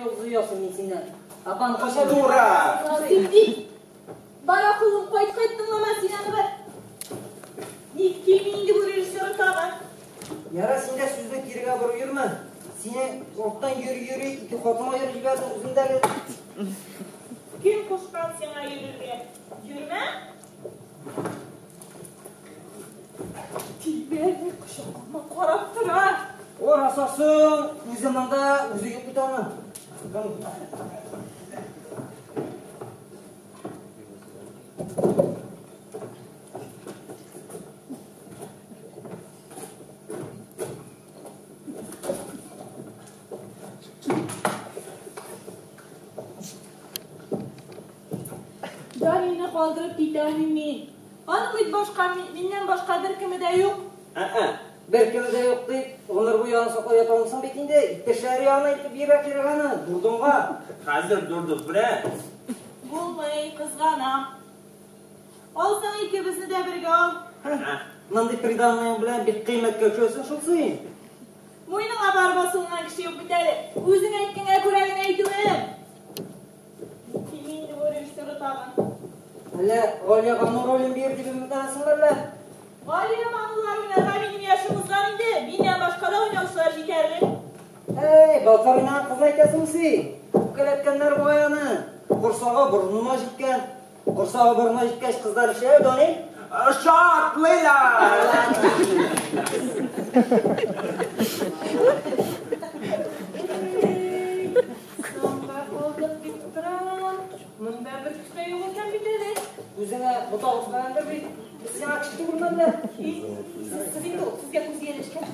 Йолдызы ясыйм мин синнән. Апаң кайчан Дура! Син бит Бар акылым кайт кайт тыңлама син аны бер. Ник килми инде бу режиссер тагын? Яра, син дә сүзне кирегә борып йөрмә. Сине арттан йөри-йөри ике хатын аерып җибәрдем үзең дә әле. Кем кушкан сиңа йөрергә? Йөрмә! Тилбәр кочагыма карап тора. О, расасың, үзе монда, үзе юк бит аның. Данилны калдырып китә алмыйм мин. Аның бит башка, миннән башка беркеме дә юк. Ә-ә, беркеме дә юк дип, гомер буе аны саклап ята алмыйсың бит инде. Иптәшләре янына илтеп бирергә кирәк аны, дурдомга. Хәзер дурдом белә. Булмый, кызганам. Алсаң икебезне дә бергә ал. Мондый приданныең белән бик кыйммәткә төшәсең шул син. Муеныңа барып асылынган кеше юк бит әле. Үзең әйткәнгә күрә генә әйтүем. Килми инде бу режиссеры тагын. Әллә Галия Бану ролен бир дип өметләнәсеңме әллә? Галия Банулар уйнарга минем яшем узган инде. Миннән башка да уйнаучылар җитәрлек. Әй, былтыр уйнаган кызны әйтәсеңме син? Үпкәләткәннәр бугай аны. Корсагы борынына җиткән. Корсагы борынына җиткәч, кызлар эшләр, Данил? Шартлыйлар! Соңга калдык дип торам. Монда бер кеше дә юк икән бит әле. Үзеңә ботак үсмәгәндер бит. Без сиңа кеше түгелме әллә? Сез инде ул, сезгә күз ияләшкән.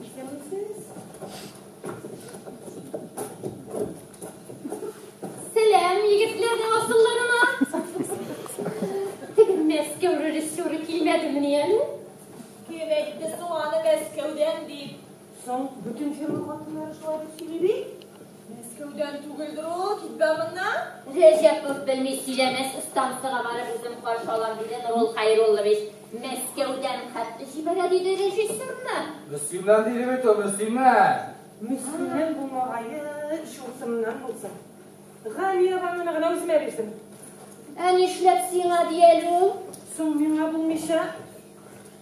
Исәнмесез? Сәлам, егетләрнең асылларына. Теге Мәскәү режиссеры килмәдемени әле? Кем әйтте соң аны Мәскәүдән дип? Соң бөтен фирма хатыннары шулай дип сөйли бит. Мәскәүдән түгелдер ул, китбә моннан. Рәҗәпов белми сөйләмәс, станцага барып үзем каршы алам, диде Нурул Хәйруллович. Мәскәүдән хәтле җибәрә, диде режиссерны. Мөслимнән диде бит ул, Мөслимнән. Мөслимнән булмагае, Чурсымнан булсын. Галия Бануны гына үземә бирсен. Ә нишләп сиңа ди әле ул? Соң миңа булмыйча.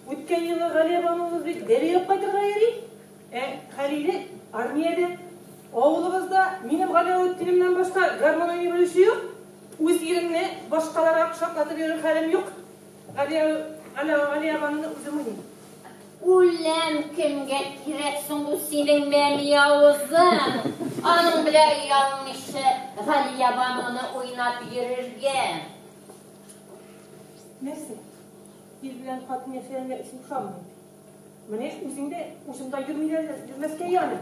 Үткән елы Галия Бануыбыз бит бәби алып кайтырга йөри. Ә Хәлиле армиядә. Авылыбызда минем Галәветдинемнән башка гармун уйный белүче юк. Үз иремне башкаларга кочаклатып йөрер хәлем юк. Галия Галия Бануны үзем уйныйм. Үләм, кемгә кирәк соң бу синең мәми авызың? Аның белән оялмыйча Галия Бануны уйнап йөрергә. Нәрсә? Ир белән хатын яшәгәнгә эчем ошамый. Менә үзең дә учымда йөрмиләр, йөрмәскә яны.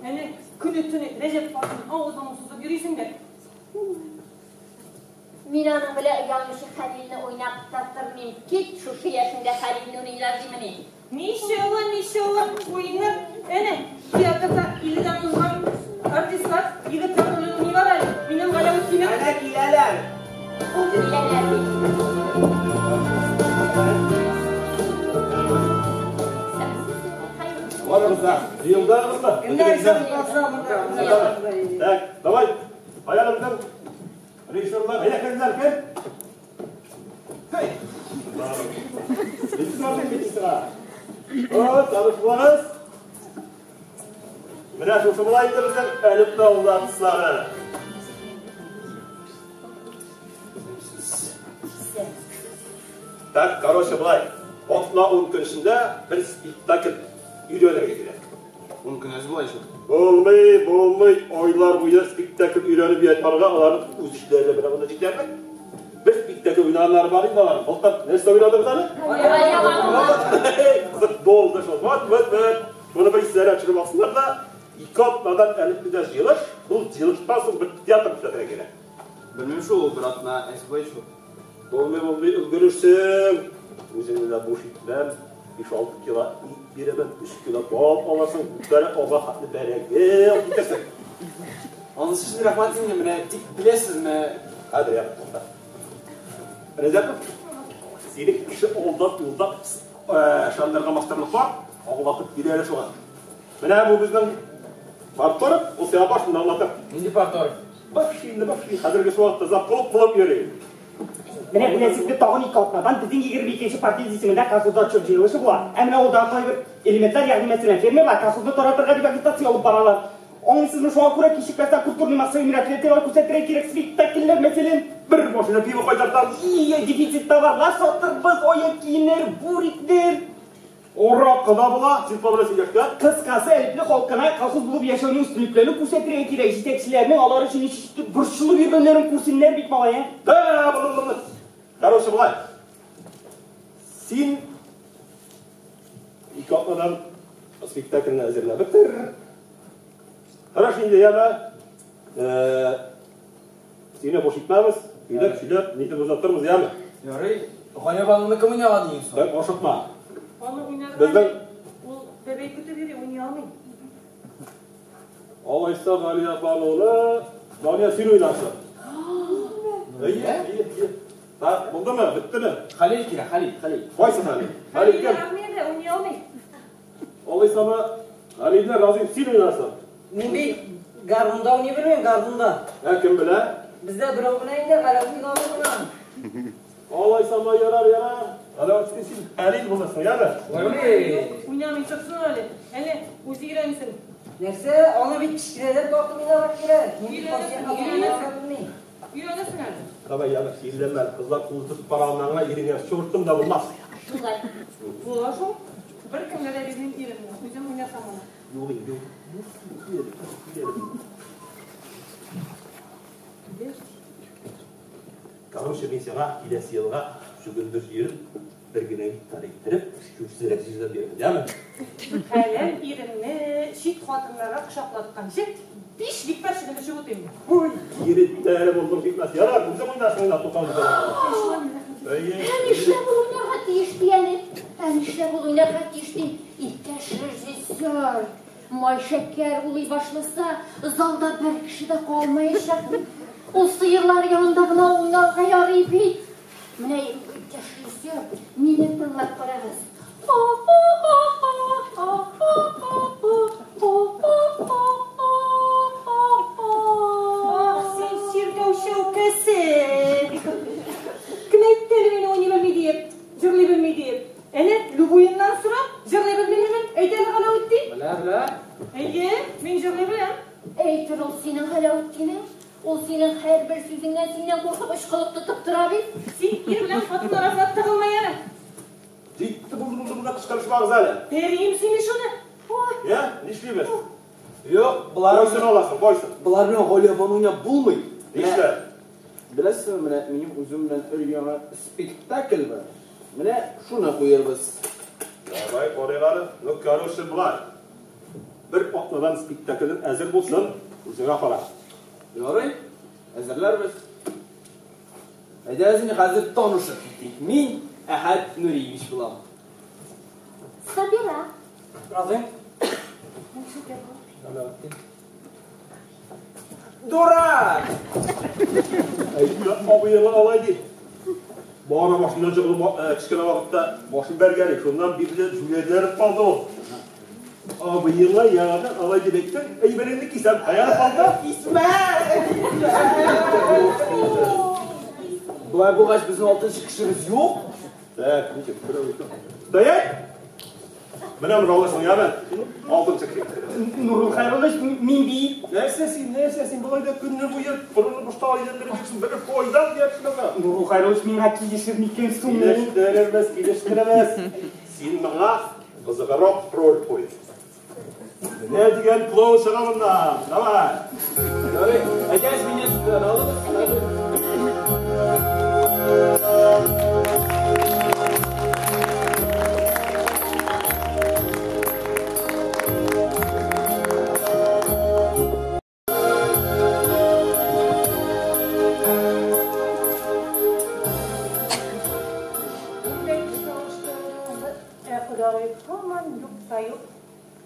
Әнә көне-төне Рәҗәп картның авызын сузып йөрисең дә. Мин аның белән оялмыйча Хәлилне уйнап та тормыйм. Кит, шушы яшеңдә Хәлилне уйныйлар димени? Ничава, ничава, уйнар. Әнә, театрда илледән узган артистлар, егетләр ролен уйныйлар әле. Минем Галәветдинем. Әнә киләләр. Ул киләләр бит. Барыгыз да, җыелдыгызмы? Кемнәр исән калса монда. Так, давай, кая безнең режиссерлар, әйдә керегез кем? Хей! Режиссер, О, таныш булыгыз. Менә шушы була инде безнең Әлемтә авылы артистлары. Так, короче, болай. Атна 10 көн эчендә бер спектакль өйрәнергә кирәк. 10 көн әз була шул. Булмый, булмый, айлар буе спектакль өйрәнеп ятарга аларның үз эшләре белән генә җитәрлек. Бер спектакль уйнаганнары бар инде аларның. Былтыр нәрсә уйнадыгыз әле? Кызык булды шул. Вот, вот, вот. Шуны бер исләренә төшереп алсыннар да, ике атнадан әле бездә җыелыш, ул җыелыштан соң бер театр күрсәтергә кирәк. Белмим шул, бер атна әз була шул. Булмый, булмый, өлгерерсең. Үзеңне дә буш итмәм. 5-6 кило ит бирәмен, 3 кило бал аласың, бер ага хәтле бәрәңге алып китерсең. Анысы өчен рәхмәт инде, менә тик беләсезме? Хәзер я, тукта. Рәҗәпов, сине кеше алдап, юлдап ышандырырга мастерлык бар. Аңлатып бир әле шуңа. Менә бу безнең парторг, ул сиңа башында аңлатыр. Нинди парторг? Баш инде, баш. Хәзерге вакытта завклуб булып йөри. Менә беләсезме, тагын 2 атнадан безнең 22 партия исемендә колхозда отчет җыелышы була. Ә менә ул да кайбер элементлар, ягъни мәсәлән, фермерлар колхозны таратырга дип агитация алып баралар. Аңлыйсызмы, шуңа күрә кичекмәстән культурный массовый мероприятиеләр күрсәтергә кирәк, спектакльләр, мәсәлән, бер машина пиво кайтартам. Ие, дефицит товарлар сатырбыз, аяк киемнәр, бурикләр. Урак кына була, син белән сөйләшкән. Кыскасы, әлепле халкына колхоз булып яшәүнең өстенлекләрен күрсәтергә кирәк. Җитәкчеләрнең алар өчен ничек борчылып йөргәннәрен күрсеннәр бит, малай, ә? Да, булды. Короче, болай. Син 2 атнадан спектакльне әзерләп бетер. Хорошо инде, яме. Сине буш итмәбез. Сөйләп, сөйләп, нитеп узаттырбыз, яме. Ярый, Галиябануны кем уйнаган дигән соң? Бер ашыкма. Аны уйнарга Безнең ул бәбәй көтеп йөри, уйный алмый. Алайса Галиябануны Дания син уйнарсың. Әйе, әйе, әйе. Та, булдымы? Беттеме? Халил кирәк, Халил, Халил. Кайсы Халил? Халил кем? Армиядә уйный алмый. Алайсамы Халилне Разыйм син уйнарсың. Мин бит гармунда уйный белмим, гармунда. Ә кем белә? Бездә берәү генә инде, Галәүдин абый гына. Алайсамы ярар, ярар. Галәүдин син Халил буласың, яме? Ой. Уйнамый торсын әле. Әле үзе өйрәнсен. Нәрсә, аны бит кечкенәдән тартып уйнарга кирәк. Мин бит белмим. Өйрәнәсең әле. Давай, яме, сирләмә, кызлар кулы тотып караганнан гына иреңә чуртым да булмас. Шулай. Була шул. Бер кемгә дә бирмим иремне. Үзем уйнасам аны. Юк, юк. Короче, мин сиңа киләсе елга чөгендер җыеп, бер генә гектар иттереп, чүпсезрәк җыеп бирәм, яме? Хәләл иремне чит хатыннарга кочаклатканчы 5 гектар чөгендер чүп утыйм. Ой, киреттәре булдым китмәс. Ярар, үзең уйнарсың да тукан. Әйе. Ә нишләп ул уйнарга тиеш ди әле? Ә нишләп ул уйнарга тиеш ди? Иптәш режиссер, май шәкәр улый башласа, залда бер кеше дә калмаячак бит. Ул сыерлар янында гына уйнарга ярый бит. Менә иптәш режиссер, мине тыңлап карагыз. Ах, син чиркәү чәүкәсе! Кем әйтте әле мине уйный белми диеп, җырлый белми диеп? Әнә, любуеннан сорап, җырлый белмимен, әйтә әле Галәүетдин. Белә, белә. Әйе, мин җырлый беләм. Әйтер ул синең Галәүетдинең. Ул синең һәрбер сүзеңнән синнән куркып ышкылып тотып тора бит. Син ир белән хатын арасына тыгылма әле. Җитте, булды, булды, булды, кычкырышмагыз әле. Бәрим сине шуны. Ой. Я, нишлибез? Юк, болар Кайсын аласың, кайсын? Болар белән Галиябану уйнап булмый. Нишләп? Беләсезме, менә минем үзем белән өр-яңа спектакль бар. Менә шуны куярбыз. Давай, карыйк әле. Ну, короче, болай. Бер атнадан спектакльнең әзер булсын, үзеңә кара. Ярый, әзерләрбез. Әйдәгез инде хәзер танышып китик. Мин Әхәт Нуриевич булам. Сабира. Разыйм. Дурак! Әйдә, абыеңа алай ди. Бара башыннан чыгып, кечкенә вакытта башын бәргән, шуннан бирле җүләрләнеп калды ул. Абыеңа яңадан алай дип әйттең, әйбереңне кисәм, каян калды? Кисмә! Болай булгач, безнең алтынчы кешебез юк. Так, ничек, берәү юк. Стоять! Менә моны аласың, яме? Алтынчы кеше. Нурул Хайруллович, мин бит. Нәрсә син, нәрсә син болай да көнне буе борынны бушта әйләндереп йөрсең, бер файда диярсең аңа. Нурул Хайруллович, миңа килешер микән соң? Килештерербез, килештерербез. Син миңа кызыграк роль куй. Менә дигән клоун чыга моннан. Давай. Ярый, әйдәгез мине сүздән алыгыз.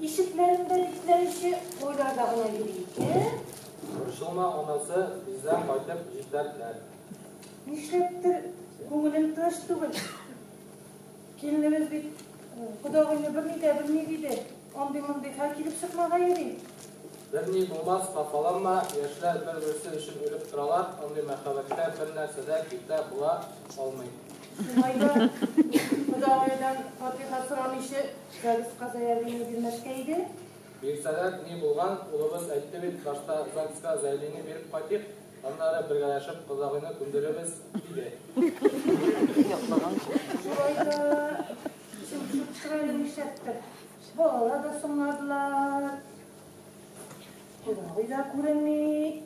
Ишекләрендә бикләнүче кайларда гына йөри икән? Борчылма, анасы бездән кайтып җитәрләр. Нишләптер күңелем тыныч түгел. Киленебез бит Кодагыйны берни дә белми диде. Андый-мондый хәл килеп чыкмагае ди. Берни булмас, хафаланма, яшьләр бер-берсе өчен үлеп торалар, андый мәхәббәткә бернәрсә дә киртә була алмый. Шулай да кодагыйдан фатиха сорамыйча ЗАГСка заявление бирмәскә иде. Бирсәләр, ни булган, улыбыз әйтте бит, башта ЗАГСка заявление биреп кайтыйк, аннары бергәләшеп кодагыйны күндерербез, диде. Шулай да эчем пошып тора әле нишләптер. Балалар да соңладылар. Кодагый да күренми.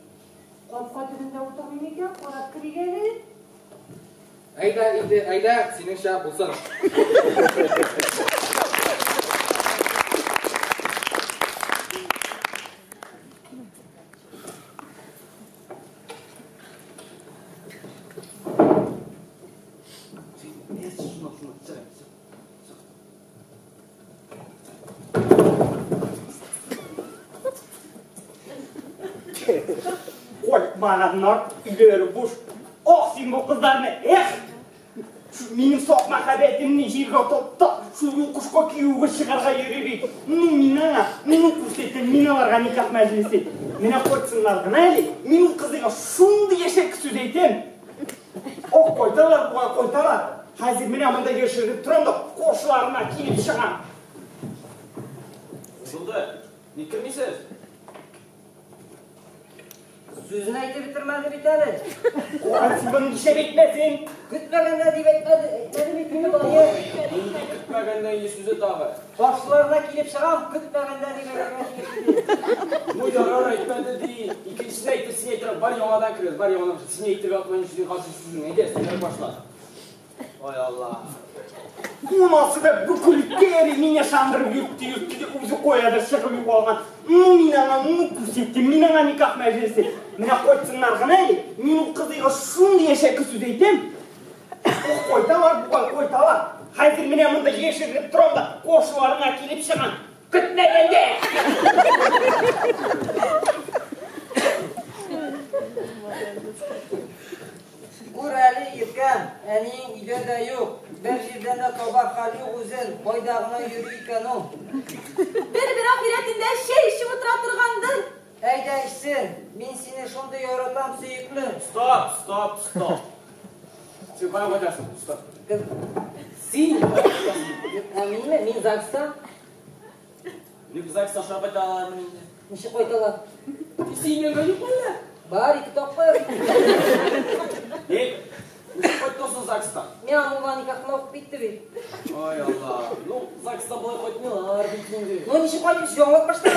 Капка төбендә утырмый микән, карап керик әле. Әйдә инде, әйдә, синеңчә булсын. Кайтмаганнар, өйләре буш. Ох, син бу кызларны, эх! Шу минем саф мәхәббәтемне җиргә таптап, шул йолкышка кияүгә чыгарга йөри бит. Ну, мин аңа, ну күрсәтәм мин аларга никах мәҗлесе. Менә кайтсыннар гына әле, мин ул кызыйга шундый әшәке сүз әйтәм. Ох, кайталар бугай, кайталар. Хәзер менә монда яшеренеп торам да, каршыларына килеп чыгам. Булды. Ник кермисез? Сүзен әйтеп бетермәде бит әле. Кара, син моны нишләп әйтмәсең? Көтмәгәндә дип әйтмәде, әйтмәде бит инде бае. Нинди көтмәгәндә инде сүзе тагы? Каршыларына килеп чыгам, көтмәгәндә дип әйтергә тиеш иде. Ну, ярар, әйтмәде ди. Икенчесен әйтте, син әйтергә, бар яңадан керегез, бар яңадан. Син әйтергә атмаен сүзең хасил сүзең. Әйдә, сөйләп башла. Ой, Алла. Унасы да бөкелтәре мине ышандырып йөртте, йөртте дә үзе каядыр чыгып югалган. Ну, мин аңа, ну, күрсәттем, мин аңа никах мәҗлесе. Менә кайтсыннар гына әле, мин ул кызыйга шундый әшәке сүз әйтәм. Ох, кайталар бугай, кайталар. Хәзер менә монда яшеренеп торам да, каршыларына килеп чыгам. Көтмәгәндә! Күр әле, иркәм, әниең өйдә дә юк, бер җирдән дә табар хәл юк үзен, кайда гына йөри икән ул? Бер-бер ахирәтендә чәй эчеп утыра торгандыр. Әйдә эчсен, мин сине шундый яратам, сөеклем. Стоп, стоп, стоп. Син кая кайтасың? Стоп. Кем? Син кая кайтасың? Ә минме? Мин ЗАГСта. Ник ЗАГСта шулай кайта алалармы инде? Ничек кайталар? Син өйләнгән юкмы әллә? Бар, ике тапкыр. Ник? Ничек кайттың соң ЗАГСтан? Миңа мулла никахны укып китте бит. Ой, Алла. Ну, ЗАГСта болай кайтмыйлар бит инде. Ну, ничек кайтып, сүз аңлатмаштың?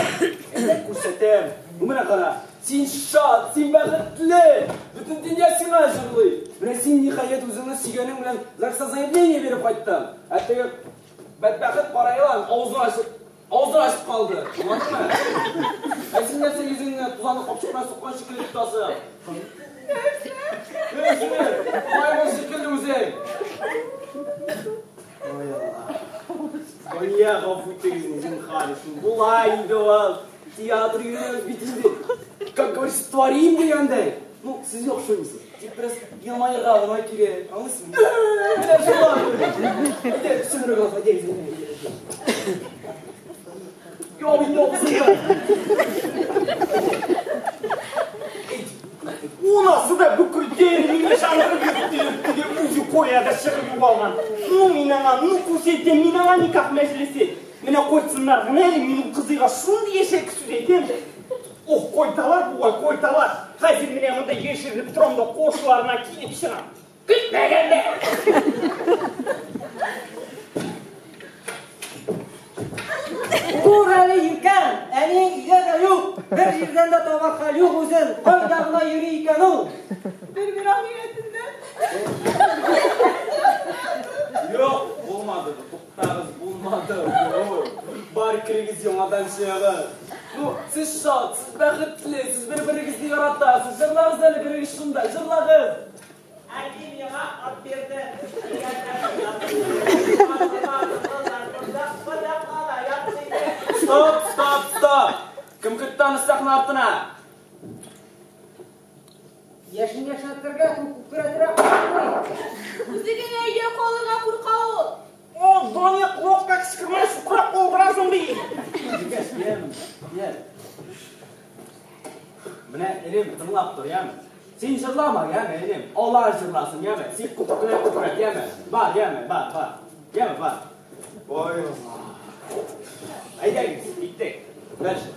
Әйдә күрсәтәм. Ну, менә кара. Син шат, син бәхетле. Бөтен дөнья сиңа җырлый. Менә син, ниһаять, үзеңнең сөйгәнең белән ЗАГСта заявление биреп кайттың. Ә теге бәдбәхет кара елан авызын ачып Авызын ачып калды. Аңладыңмы? Ә син нәрсә йөзеңне тузанлы капчык белән суккан шикелле тотасың? Нәрсә? Маймыл шикелле үзең. Ой, Алла. Дания, гафу итегез, зинһар өчен. Була инде ул. Театр йөрибез бит инде. Как говорится, творим дигәндәй. Ну, сез яхшы уйныйсыз. Тик бераз елмаерга гына кирәк. Аңлыйсызмы? Менә шулай. Әйдә, сүндерегез, әйдә, әйдә. Я инде абзыйга. Унасы да бөкелтәре мине ышандырып йөртте, йөртте дә үзе каядыр чыгып югалган. Ну, мин аңа, ну күрсәтәм мин аңа никах мәҗлесе. Менә кайтсыннар гына әле, мин ул кызыйга шундый әшәке сүз әйтәм. Ох, кайталар бугай, кайталар. Хәзер менә монда яшеренеп торам да каршыларына килеп чыгам. Көтмәгәндә! Күр әле, иркәм, әниең өйдә дә юк, бер җирдән дә табар хәл юк үзен, кайда гына йөри икән ул? Бер-бер ахирәтендә. Юк, булмады бу, туктагыз, булмады бу. Бар керегез яңадан чыгыгыз. Ну, сез шат, сез бәхетле, сез бер-берегезне яратасыз. Җырлагыз әле берегез шунда, җырлагыз. Әти миңа ат бирде. Стоп, стоп, стоп! Кем кертте аны сәхнә артына? Яшен яшьнәтергә, күк күкрәтергә курыкмый. Үзе генә өйдә калырга курка ул. О, Дания, колакка кычкырма, чукрак калдырасың бит. Җикәш, яме, яме. Менә, энем, тыңлап тор, яме. Син җырлама, яме, энем. Алар җырласын, яме. Син күкрәк, күкрәк, яме. Бар, яме, бар, бар. Яме, бар. Ой, Алла. Әйдәгез, киттек. Дальше.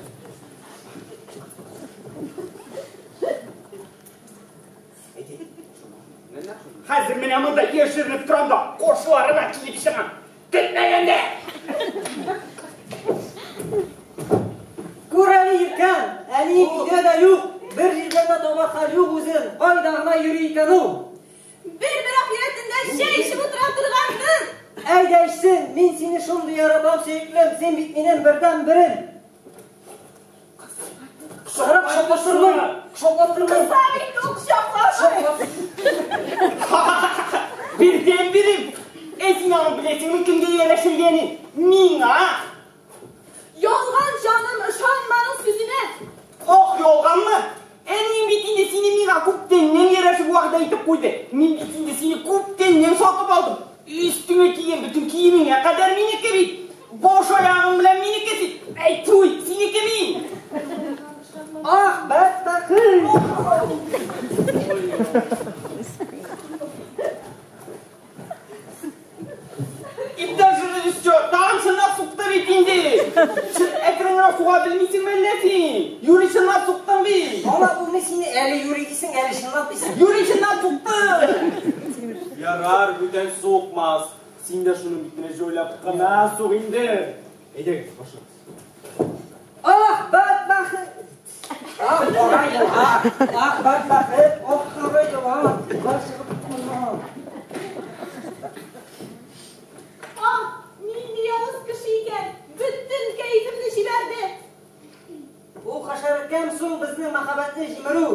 Хәзер менә монда яшеренеп торам да, каршыларына килеп чыгам. Көтмәгәндә! Күр әле иркәм, әнием өйдә дә юк, бер җирдән дә таба хәл юк үзен, кайда гына йөри икән ул? Бер-бер ахирәтендә чәй эчеп утыра торгандыр. Әйдә эчсен, мин сине шундый яратам, сөеклем, син бит минем бердәнберем. Кычкырып кочаклаштырмый, кочаклаштырмый. Кыса бит ул, кочакламый. Бердәнберем! Ә син аны беләсеңме кемгә ияләшергәнен? Миңа! Ялган, җаным, ышанма аның сүзенә. Ох, ялганмы? Әнием бит инде сине миңа күптәннән ярәшеп вәгъдә итеп куйды. Мин бит инде сине күптәннән сатып алдым. Өстеңә кигән бөтен киемеңә кадәр минеке бит. Баш аягың белән минеке син. Әй, туй, синеке мин. Ах, бәдбәхет! Иптәш режиссер, тагын чынлап сукты бит инде. Әкрен генә суга белмисеңме әллә син? Юри чынлап суктың бит. Аңлап булмый сине, әле юри дисең, әле чынлап дисең. Юри чынлап сукты. Ярар, бүтән сукмас. Син дә шуның битенә җайлап кына сук инде. Әйдәгез, башлагыз. Ах, бәдбәхет! Ах, кара елан! Ах, бәдбәхет! Ах, кара елан! Бар чыгып китмә. Ах, нинди явыз кеше икән! Бөтен кәефемне җибәрде. Ул хәшәрәткәме соң безнең мәхәббәтне җимерү?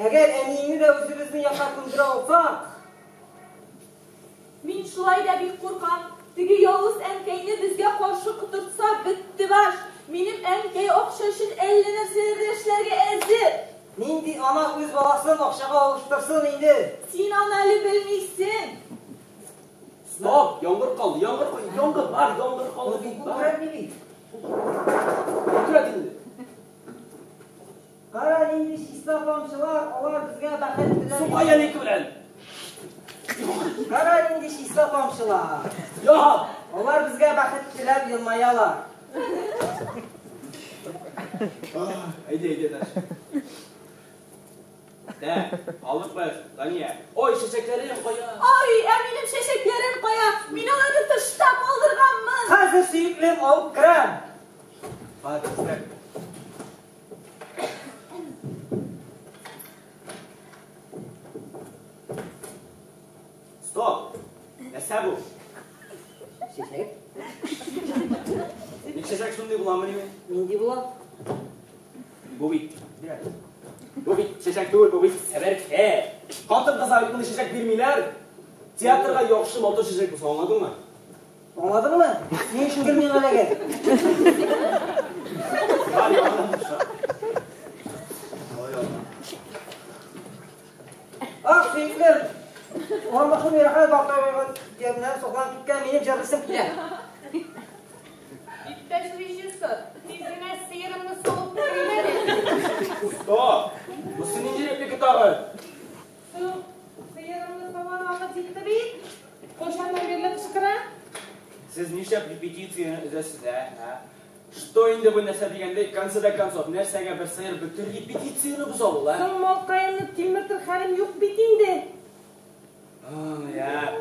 Әгәр әниеңне дә үзебезнең якка күндерә алсак, Мин шулай да бик куркам. Теге явыз әнкәйне безгә каршы котыртса, бетте баш. Минем әнкәй акча өчен әллә нәрсәләр дә эшләргә әзер. Нинди ана үз баласын акчага алыштырсын инде? Син аны әле белмисең. Стоп! Яңгыр калды, яңгыр калды, яңгыр бар, яңгыр калды бит, бар. Күкрәтми бит. Күкрәт инде. Кара нинди чиста тамчылар, алар безгә бәхет теләп. Сука янеке белән. Кара нинди чиста тамчылар. Я! Алар безгә бәхет теләп елмаялар. Әйдә, әйдә, дальше. Дә, алып без, Дания. Ой, чәчәкләрем кая? Ай, ә минем чәчәкләрем кая? Мин аларны тышта калдырганмын. Хәзер сөеклем алып керәм. Бар, тизрәк. Стоп! Нәрсә бу? Чәчәк? Ник чәчәк шундый буламыни? Нинди була? Бу бит. Бу бит чәчәк түгел, бу бит себерке. Хатын-кызга бит мондый чәчәк бирмиләр. Театрга яхшы матур чәчәк булса, аңладыңмы? Аңладыңмы? Ни өчен гел миңа эләгә? Бар, янына таша. Ой, Алла. Ах, сөеклем! Урамда шундый рәхәт бакта дигәннән сокланып киткән минем җырлыйсым килә. Иптәш режиссер, тиз генә сыерымны савып керим әле. Стоп! Бусы нинди реплика тагы? Соң, сыерымны савар вакыт җитте бит. Кайчаннан бирле кычкыра? Сез нишләп репетицияне өзәсез, ә? Ә? Что инде бу нәрсә дигәндәй, конце до концов, нәрсәгә бер сыер бөтен репетицияне боза ул, ә? Соң малкаемны тилмертер хәлем юк бит инде. Я,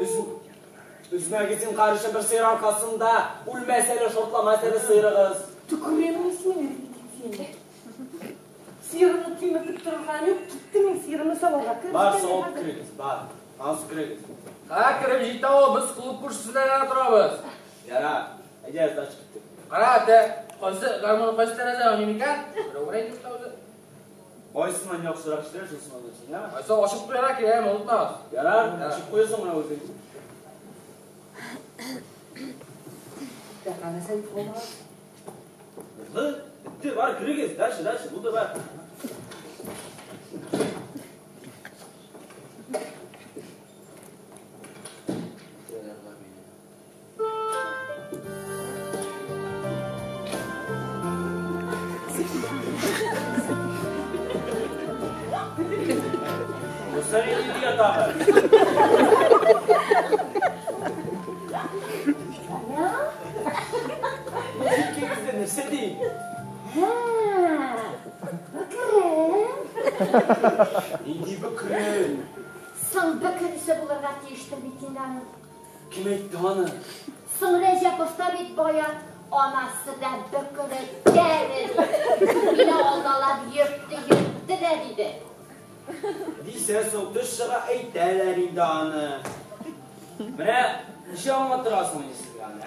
өзмәгез син каршы бер сыер аркасында, үлмәс әле, шортламас әле сыерыгыз. Төкерәм мин репетициядә. Сыерымны тилмертеп торыр хәлем юк, киттем мин сыерымны саварга. Кереп Бар, җитәм савып хәзер. керегез, бар. Ансы керегез. Ха, кереп җитә ул, без клуб күршесендә генә торабыз. Ярар, әйдә, дальше киттек. Кара, әтә, кайсы гармун кайсы тәрәзә уйный микән? Берәү генә әйтеп тә үзе. Кайсыннан яхшырак эшләр, шунысыннан уйныйсың, яме? Кайсы ачып куярга кирәк, онытмагыз. Ярар, ачып куясың менә үзең. Нәрсә дип калдыгыз? Булды, бетте, бар, керегез, дальше, дальше, булды, бар. Бусы нинди дөя тагы? Икегез дә нәрсә ди? Бөкре. Нинди бөкре? Соң бөкресе булырга тиештер бит инде аның. Кем әйтте аны? Соң Рәҗәпов та бит бая анасы да бөкре тәре. Мине алдалап йөртте, йөртте дә диде. Дисә соң төш чыга әйтәләр инде аны. Менә ничә аңлаттырасың инде сезгә аны, ә?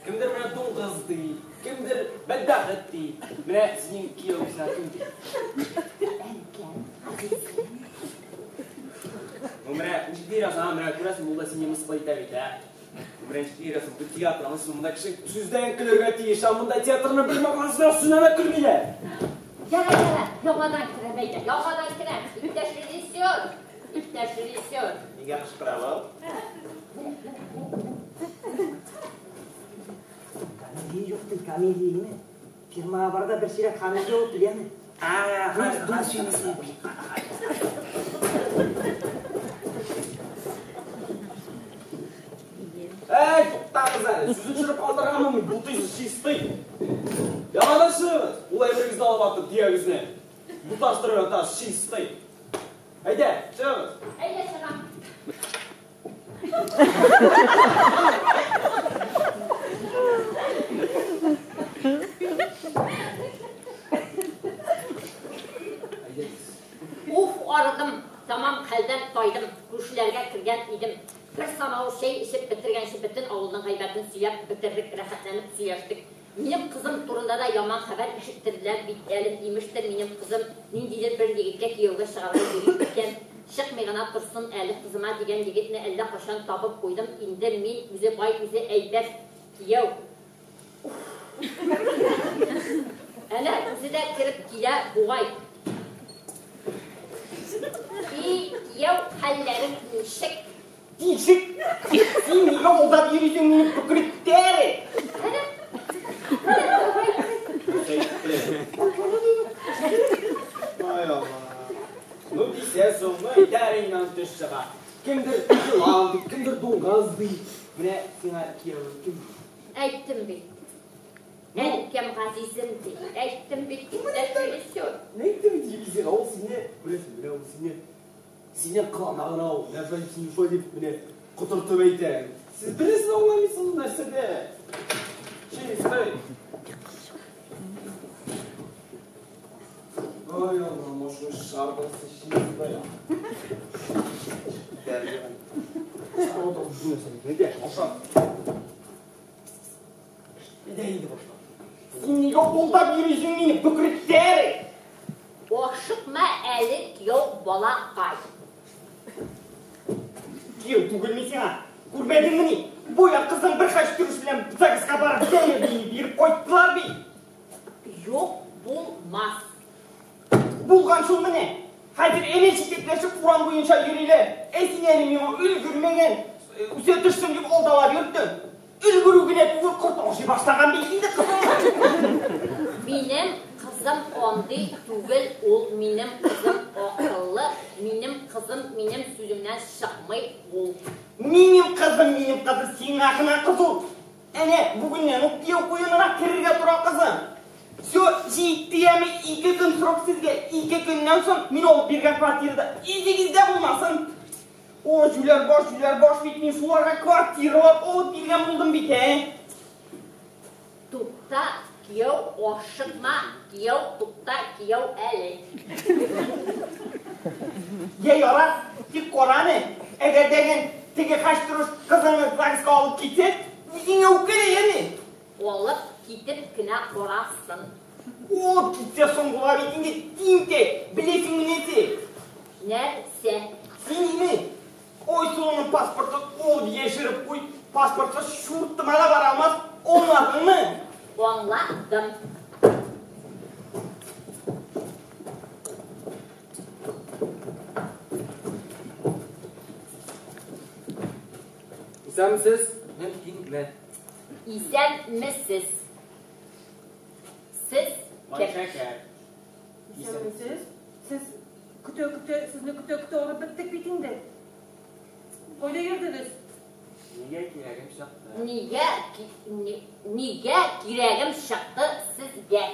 Кемдер менә дуңгыз ди, кемдер бәдбәхет ди. Менә синең кияүең сиңа кем ди? Әнкәм, газизем. Ну менә ничек бирәсең, а? Менә күрәсең, ул да сине мыскыл итә бит, ә? Менә ничек бирәсең, бу театр, анысы монда кеше сүздән көлергә тиеш, ә монда театрны белмәгән сүзенә дә көлмиләр. Яра, яра, яңадан керәм, әйдә, яңадан керәм. Иптәш режиссер, иптәш режиссер. Нигә кычкыралар? Комедия юк ди, комедия. Фирмага бар да бер чирек комедия алып кил, яме. А, хәзер сөйлисең. Әй, туктагыз әле, сүзен төшереп калдырганмын, бутыйсыз чистый. Яңадан чыгыгыз, ул әйберегезне алып атып, төягезне. Буташтырып ятасыз, чистый. Әйдә, чыгыгыз. Әйдә, чыгам. Уф, арыдым, тамам хәлдән тайдым, күршеләргә кергән идем. Бер самавыр чәй эчеп бетергәнче бөтен авылның гайбәтен сөйләп бетердек, рәхәтләнеп сөйләштек. Минем кызым турында да яман хәбәр ишеттерделәр бит әле, имештер, минем кызым ниндидер бер егеткә кияүгә чыгарга йөри икән. Чыкмый гына торсын әле, кызыма дигән егетне әллә кайчан табып куйдым. Инде мин үзе бай, үзе әйбәт кияү. Әнә үзе дә кереп килә бугай. И, кияү, хәлләрең ничек? Тишек! Син нигә алдап йөрисең мине бөкре тәре? Әнә, әнә, давай. Ай Алла. Ну дисә соң, ну әйтәр инде аны төш чыга. Кемдер елан ди, кемдер дуңгыз ди. Менә сиңа кияүең кем? Әйттем бит. Әнкәм газизем ди. Әйттем бит, иптәш режиссер. Әйттем бит Елизига, ул сине, беләсең, менә ул сине, сине кылана гына ул. Менә шулай дип, сине шулай дип, менә котыртып әйтә. Сез берсен аңламыйсыз нәрсәдә. Чистый. Ай Алла, машина шарпасы чистый. Аша. Әйдә инде башла. Син нигә алдап йөрисең мине бөкре тәре? Ашыкма әле, кияү балакай. Кияү түгел мин сиңа. Күрмәдеңмени? Буя кызың бер хаҗ торыш белән ЗАГСка барып заявление биреп кайттылар бит. Юк, булмас. Булган шул менә. Хәзер әнә читекләшеп урам буенча йөриләр. Ә син әле миңа өлгермәгән, үсә төшсен дип алдалап йөрттең. Өлгерү генә түгел, корт ашый башлаган бит инде кызың. Минем кызым андый түгел ул, минем кызым акыллы, минем кызым минем сүземнән чыкмый ул. Минем кызым, минем кызым сиңа гына кыз ул. Әнә бүгеннән үк кияү куенына керергә тора кызым. Все, җитте яме, 2 көн срок сезгә, 2 көннән соң мин алып биргән квартирада изегездә булмасын. О, җүләр баш, җүләр баш бит, мин шуларга квартиралар алып биргән булдым бит, ә? Тукта, кияү, ашыкма, кияү, тукта, кияү әле. Йә ярар, тик караны, әгәр дәген теге хаҗ торыш кызыңны ЗАГСка алып китсә, үзеңә үпкәлә, яме? Алып китеп кенә карасын. Алып китсә соң була бит инде, тинтәк, беләсеңме нәрсә? Нәрсә? Син ниме? Айсылуның паспортын алып яшереп куй, паспортсыз чуртыма да бара алмас, аңладыңмы? Аңладым. Исәнмесез, мөмкинме? Исәнмесез. Сез кем? Майшәкәр. Исәнмесез. Сез көтә-көтә, сезне көтә-көтә арып беттек бит инде. Кайда йөрдегез? Нигә кирәгем чыкты? Нигә, нигә кирәгем чыкты сезгә?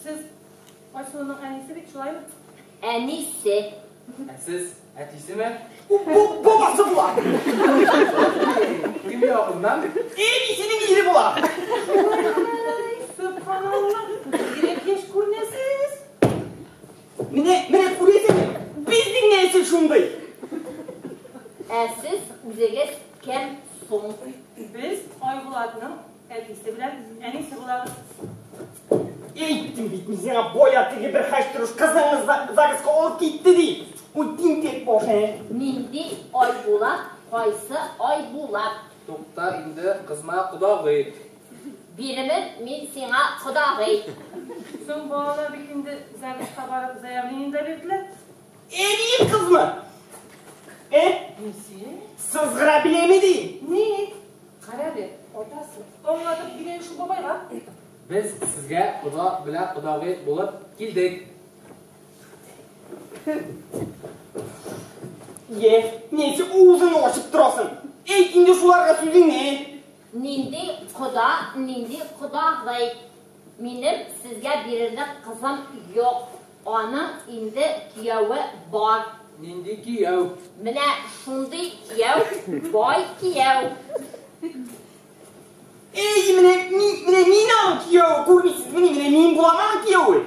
Сез Айсылуның әнисе бит, шулаймы? Әнисе. Ә сез әтисеме? Бабасы була. Кем ягыннан? Әнисенең ире була. Ай, сөбханалла, бигрәк яшь күренәсез. Менә, менә күрәсеңме? Безнең нәсел шундый. Ә сез үзегез кем соң? Без Айбулатның әтисе белән әнисе булабыз. Әйттем бит мин сиңа, бая теге бер хәчтерүш кызыңны ЗАГСка алып китте ди. Ул тинтәк баш, ә. Нинди Айбулат, кайсы Айбулат? Тукта инде, кызма, кодагый. Бирермен мин сиңа кодагый. Соң балалар бит инде ЗАГСка барып заявление дә бирделәр. Әнием кызмы? Ә? Нисе? Сызгыра беләме ди? Ни? Кара әле, атасы, аңлатып бирә шул бабайга. Без сезгә кода белән кодагый булып килдек. Е, ничек авызыңны ачып торасың? Әйт инде шуларга сүзеңне. Нинди кода, нинди кодагый? Минем сезгә бирерлек кызым юк. Аның инде кияве бар. Нинди кияү? Менә шундый кияү, бай кияү. Әй, менә мин, менә мин аның кияве, күрмисезмени, менә мин булам аның кияве.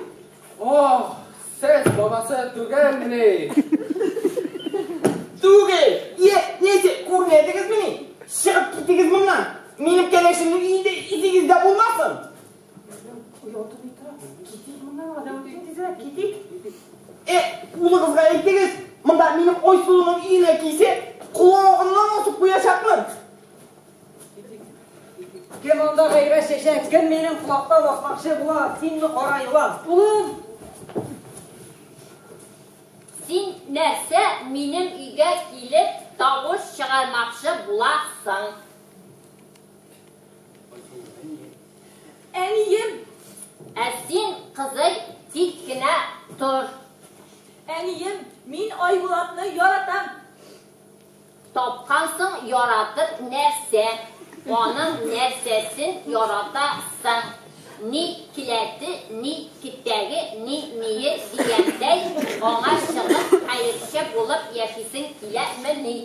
Ох, сез бабасы түгелмени? Түгел. Е, нәрсә, күрмәдегезмени? Чыгып китегез моннан. Минем кәләшемнең өендә исегездә булмасын. Ояты ни тора? Китик моннан, Галәветдин, тизрәк китик. Э, улыгызга әйтегез, монда минем Айсылуның өенә килсә, колагыннан асып куячакмын. Кем анда гайбәт чәчә, кем минем колакта басмакчы була, синме кара елан? Улым! Син нәрсә минем өйгә килеп тавыш чыгармакчы буласың? Әнием! Ә син, кызый, тик кенә тор. Әнием, мин Айбулатны яратам. Тапкансың яратыр нәрсә. Аның нәрсәсен яратасың? Ни келәте, ни китәге, ни ние дигәндәй, аңа чыгып хәерче булып яшисең киләмени?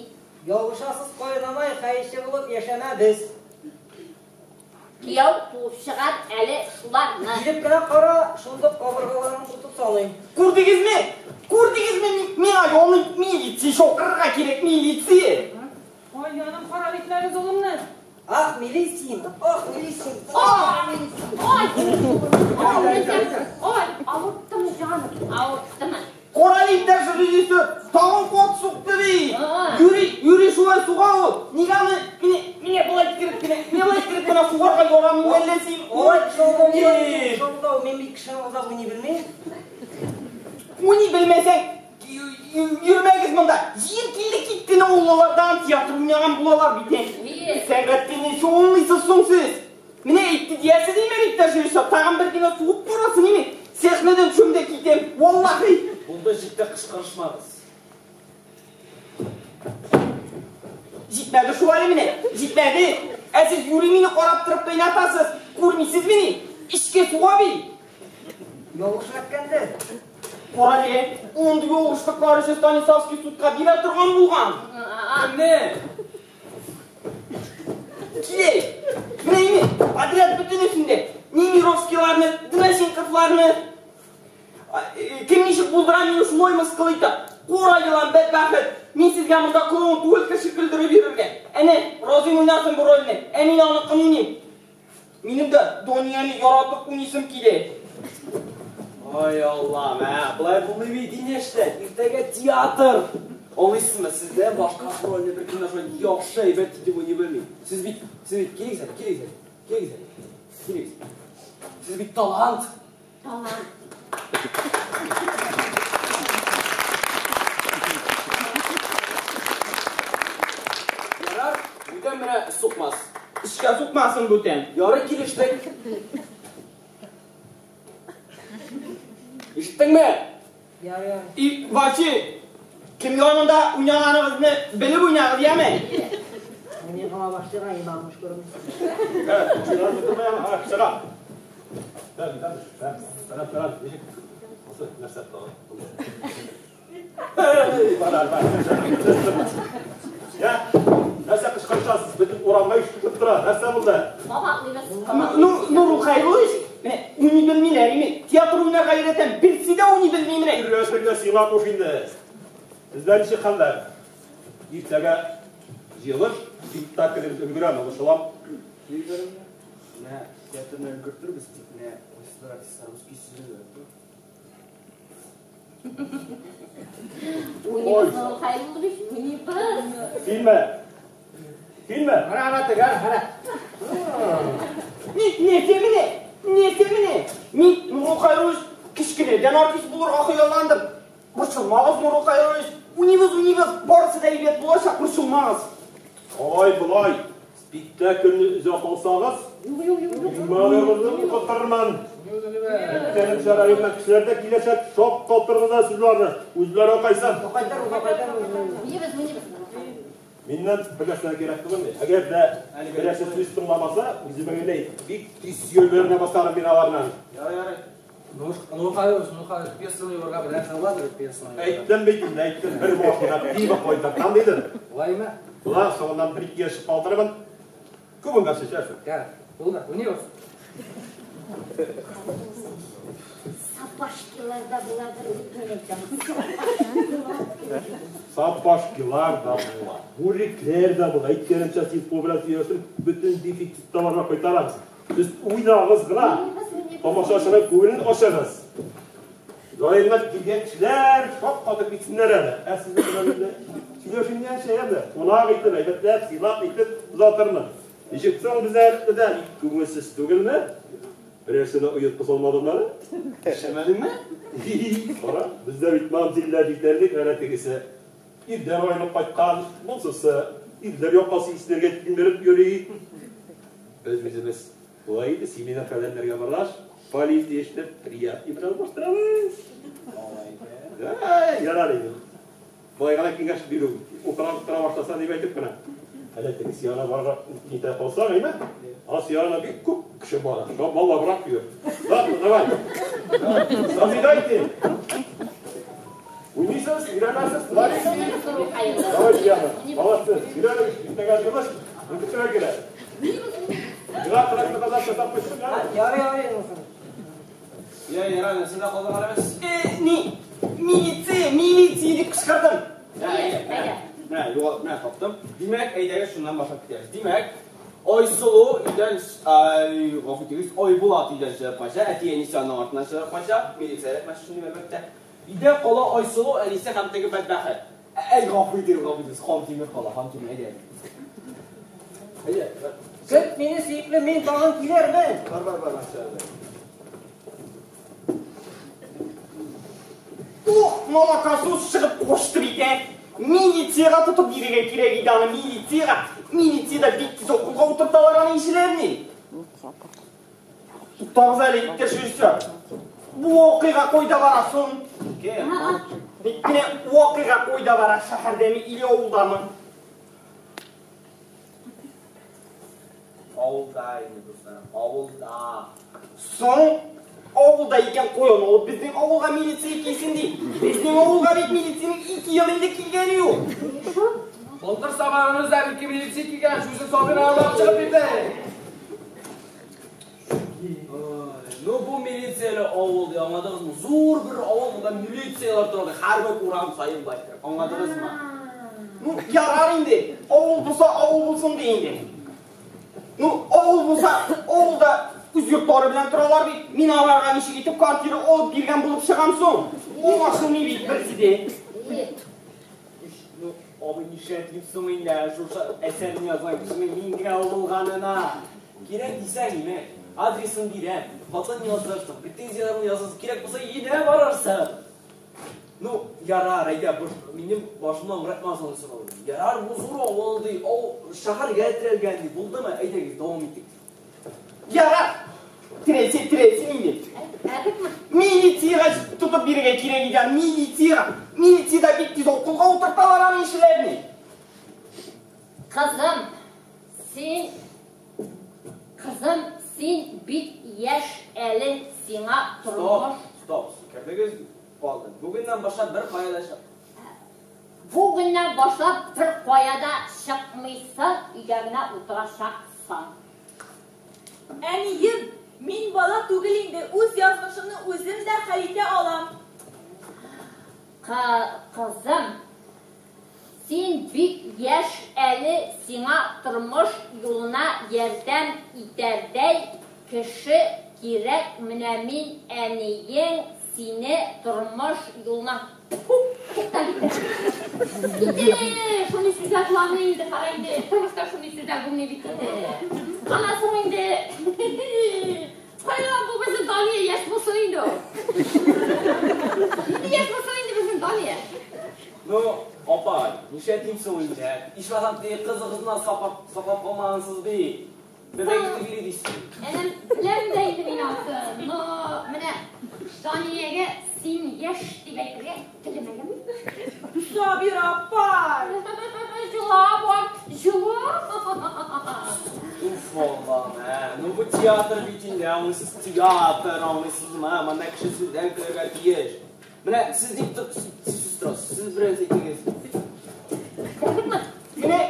Ялгышасыз, каенанай, хәерче булып яшәмәбез. Кияү куып чыгар әле шуларны. Килеп кенә кара, шундук кабыргаларын тотып салыйм. Күрдегезме? Күрдегезме? Миңа ялынып милиция чакырырга кирәк, милиция! Ай, җаным, харап итмәгез улымны. Ах, милиция, ах, милиция, ах, милиция. Ай, ай, авырттымы җаным, авырттымы? Кара иптәш режиссер, тагын кат сукты бит. Юри, юри шулай суга ул. Нигә аны мине мине болай иттереп кенә, мине болай иттереп кенә сугарга ярамый әллә син? Ой, шоуда, шоуда, мин бит кешене алдап уйный белмим. Уйный белмәсәң, йөрмәгез монда. Җыен килде китте авыллардан театр уйнаган булалар бит. Сәнгатьтә ничек уйныйсыз соң сез? Менә әйтте диясе димәк иптәш режиссер, тагын бер генә сугып карасын име? Сәхнәдән төшәм дә китәм, валлаһи. Булды, җитте, кычкырышмагыз. Җитмәде шул әле менә, җитмәде. Ә сез юри мине карап торып кыйнатасыз, күрмисезмени? Эчкә суга бит. Ялгыш эләккәндер. Кара әле, андый ялгышлыклар өчен Станиславский судка бирә торган булган. Кемне? Килә. Менә инде, подряд бөтенесендә. Немировскийларны, Донасенковларны. Кем ничек булдыра, мине шулай мыскыл итә. Кара елан, бәдбәхет. Мин сезгә монда клоун түгел, кеше көлдереп йөрергә. Әнә, Разин уйнасын бу рольне, ә мин аныкын уйныйм. Минем дә Данияне яратып уйныйсым килә. Ай Аллам, ә, болай булмый бит, инештә. Иртәгә театр. Аңлыйсызмы, сездән башка бу рольне беркем дә шулай яхшы әйбәт итеп уйный белми. Сез бит, сез бит, килегез әле, килегез әле, килегез әле, килегез. Сез бит талант. Талант. Ярар, бүтән менә сукмас. Эшкә сукмасын бүтән. Ярый, килештек. Ишеттеңме? Ярый, ярый. И вообще, кем янында уйнаганыгызны белеп уйнагыз, яме? Мин гына башлыга имамыш күрмис. Чыга. Сәлам, ничек? Нәрсә тагын? Бар, бар. Я, нәрсә кычкырышасыз? Бөтен урамга ишетелеп тора. Нәрсә булды? Кабатлыйбыз. Ну, Нурул Хәйруллович, менә уйный белмиләр, име? Театр уйнарга өйрәтәм, берсе дә уйный белми менә. Өйрәтергә сиңа куш инде. Бездә ничек хәлләр? Иртәгә җыелыш, спектаклебез өлгерәме, аңлашыламы? Менә театрны өлгертербез, тик менә кайсыдыр артистларыбыз көйсезләнә. Уйныйбыз, Нурул Хәйруллович, уйныйбыз. Синме? Синме? Ана, ана, тегәр, ана. Нәрсә менә? Нәрсә менә? Мин Нурул Хәйруллович кечкенәдән артист булырга хыялландым. Борчылмагыз, Нурул Хәйруллович. Уйныйбыз, уйныйбыз, барысы да әйбәт булачак, борчылмагыз. Алай болай, спектакльне өзә калсагыз, иманыгызны укытырмын. Әйткәнемчә, районнан кешеләр дә киләчәк, шаккатыргыз сез аларны. Үзләре кайсын. Кайтарбыз, кайтарбыз. Уйныйбыз, уйныйбыз, Нурул Хәйруллович. Миннән бер нәрсә кирәк түгелме? Әгәр дә берәрсе сүз тыңламаса, үземә генә бик тиз сөялләренә басарым мин аларның. Ярый, ярый. Нур Хәйруллович, Нур Хәйруллович, пьесаны юрга бер нәрсә буладыр, пьесаны. Әйттем бит инде, әйттем, бер башына пиво кайтартам дидем. Улаймы? Була, соңыннан бер ике яшь калдырырмын. Күбен нәрсә эчәрсең. Ярар, булды, уйныйбыз. Сапашкилар да буладыр дип мин әйтәм. Сапашкилар да була, бүрекләр дә була. Әйткәнемчә, сельпо белән сөйләшеп, бөтен дефицит товарны кайтарабыз. Сез уйнагыз гына. Уйныйбыз, уйныйбыз. Тамашачының күңелен ачыгыз. Районнан килгән кешеләр шаккатып китсеннәр әле. Ә сезне белән инде сөйләшенгәнчә әле, кунак итеп, әйбәтләп, сыйлап итеп озатырмын. Ничек соң безләр белән күңелсез түгелме? Берәрсенә оятка салмадымы әле? Эшләмәдеңме? Кара, бездә бит мамзилләр җитәрлек, әнә тегесе ирдән айнып кайткан, монсысы ирләр якасы исләргә тимереп йөри. Без үзебез болай инде семинар фәләннәргә баргач, полиция эшләп, приятный белән алмаштырабыз. Әй, ярар инде. Болай гына киңәш бирү, утыра тора башласа дип әйтеп кенә. Әле тегесе янына барырга китә калсаң, әйме? Асы янына бик күп кеше бара. Маллабрак йөр. Ладно, давай. Созидайте. Уйныйсыз, өйрәнәсез, Уйныйбыз, Нурул Хәйруллович. Давай, Диана. Молодцы. Өйрәнегез, иртәгә җыелыш. Өлгертергә кирәк. Миңа трактор казап ясап куйсын, я? Ярый, ярый, Нурул Хәйруллович. Я, ярар, нәрсәдә калдык әле без? Ни, милиция, милиция дип кычкырдым. Әйдә. Менә, югалып, менә таптым. Димәк, әйдәгез шуннан башлап китәбез. Димәк, Айсылу өйдән, ай, гафу итегез, Айбулат өйдән чыгып кача, әти-әнисе аның артыннан чыгып кача, милиция эләкмәс өчен әлбәттә. Өйдә кала Айсылу, әнисе һәм теге бәдбәхет. Әй, гафу итегез, гафу итегез, Хантимер кала, Хантимер, әйдә. Әйдә. Көт мине, сөекле, мин тагын килермен. Бар, бар, бар, бар. Ух, молокосос чыгып кочты бит, ә. Милициягә тотып бирергә кирәк иде аны, милициягә. Милициядә бик тиз акылга утырталар аны ишеләрне. Туктагыз әле, иптәш режиссер. Бу вакыйга кайда бара соң? Кем? Менә вакыйга кайда бара, шәһәрдәме или авылдамы? Авылда инде, дусларым, авылда. Соң авылда икән каян алып безнең авылга милиция килсен ди. Безнең авылга бит милициянең 2 ел инде килгәне юк. Былтыр сабагыбызда ике милиция килгән, шушы Сабир алып чыгып китте. Ну бу милицияле авыл ди, аңладыгызмы? Зур бер авыл, монда милициялар тора, һәрбер урам саен бар. Аңладыгызмы? Ну, ярар инде. Авыл булса авыл булсын ди инде. Ну, авыл булса, авылда үз йортлары белән торалар бит. Мин аларга ничек итеп квартира алып биргән булып чыгам соң? Аңлашылмый бит берсе дә. Ну, абый нишләтим соң инде, шушы әсәрне язган кешенең мин генә булганына. Кирәк дисәң, име, адресын бирәм, хатын язырсың, претензияләрне язырсың, кирәк булса өенә барырсың. Ну, ярар, әйдә, минем башымнан аңлатмасаң сорау. Ярар, бу зур авыл ди, ау шәһәргә терәлгән ди, булдымы? Әйдәгез, дәвам итик. Ярар, терәлсә терәлсен инде. Ә бетме? Милициягә тотып тотып бирергә кирәк иде, милициягә. Милициядә бик тиз акылга утырталар аның ишеләрне. Кызым, син Кызым, син бик яшь әле, сиңа тормыш. Стоп, стоп, сикердегез калды. Бүгеннән башлап бер кая да чык. Бүгеннән башлап бер кая да чыкмыйсың, өйдә генә утырачаксың. Әнием, мин бала түгел инде, үз язмышымны үзем дә хәл итә алам. Кызым, син бик яшь әле, сиңа тормыш юлына ярдәм итәрдәй кеше кирәк. Менә мин, әниең, сине тормыш юлына. Тукта китте. Китте, шундый сүзләр буламы инде, кара инде. Тормышта шундый сүзләр булмый бит инде. Кана соң инде. Кая бу безнең Дания яшь булсын инде ул. Нинди яшь булсын инде безнең Дания? Ну, апай, нишләтим соң инде? Ичмасам теге кызыгызны саклап саклап калмагансыз бит. Бәбәк тегели дисез. Энем, беләм дә инде мин аны. Но менә Даниягә син яшь дип әйтергә теләмәгән. Сабира апай! Җылап, җылап. Уф, Аллам, ә. Ну бу театр бит инде, аңлыйсыз, театр, аңлыйсызмы? Монда кеше сүздән көләргә тиеш. Менә сез дип сез торасыз, сез бераз әйтегез. Менә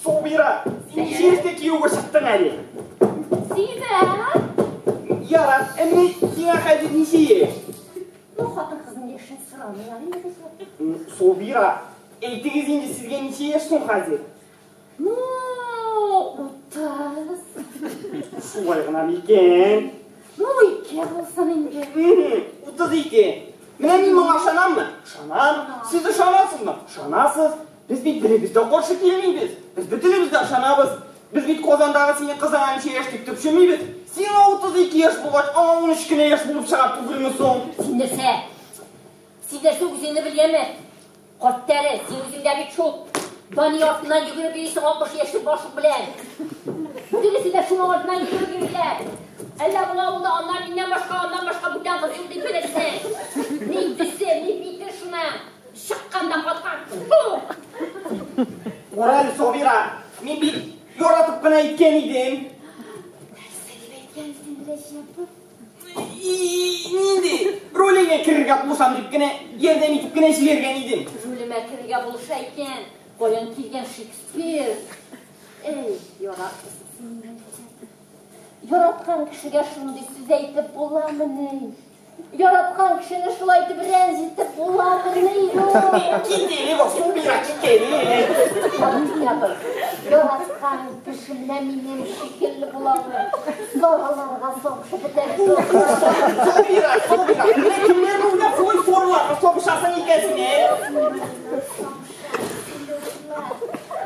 Сабира, син ничә яшьтә кияүгә чыктың әле? Сизә. Ярар, ә менә сиңа хәзер ничә яшь? Ну, хатын-кызның яшен сорамыйлар инде безгә. Сабира, әйтегез инде, сезгә ничә яшь соң хәзер? Ну, 30. Шулай гына микән? Ну, 2 булсын инде. 32. Менә мин моңа ышанаммы? Ышанам. Сез ышанасызмы? Ышанасыз. Без бит беребез дә каршы килмибез. Без бөтенебез дә ышанабыз. Без бит Казандагы синең кызыңа ничә яшь дип төпченмибез. Сиңа 32 яшь булгач, аңа 13 кенә яшь булып чыга түгелме соң? Син нәрсә? Син нәрсә үзеңне белгәнме? Карт тәре, син үзең дә бит шул Дания артыннан йөгереп йөрисең 60 яшьлек башың белән. Бөтенесе дә шуның артыннан йөгереп йөриләр. Әллә бу авылда аннан миннән башка, аннан башка бүтән кыз юк дип беләсең. Ни төсе, ни бите шуның. Чыкканда каткан. Кара әле, Сабира, мин бит яратып кына әйткән идем. Нәрсә дип әйткәнсең, Рәҗәпов? Нинди ролеңә керергә булышам дип кенә, ярдәм итеп кенә җибәргән идем. Ролемә керергә булыша икән. Каян килгән Шекспир? Эй, яратасың. Яраткан кешегә шундый сүз әйтеп буламыни? Яраткан кешене шулай итеп рәнҗетеп буламыни? Кит әле, Сабира, кит әле. Театр. Яраткан кеше менә минем шикелле буламы? Сараларга сабышып бетә. Сабира, Сабира, менә кемнәрне уйлап шулай сараларга сабышасың икәнсең, ә?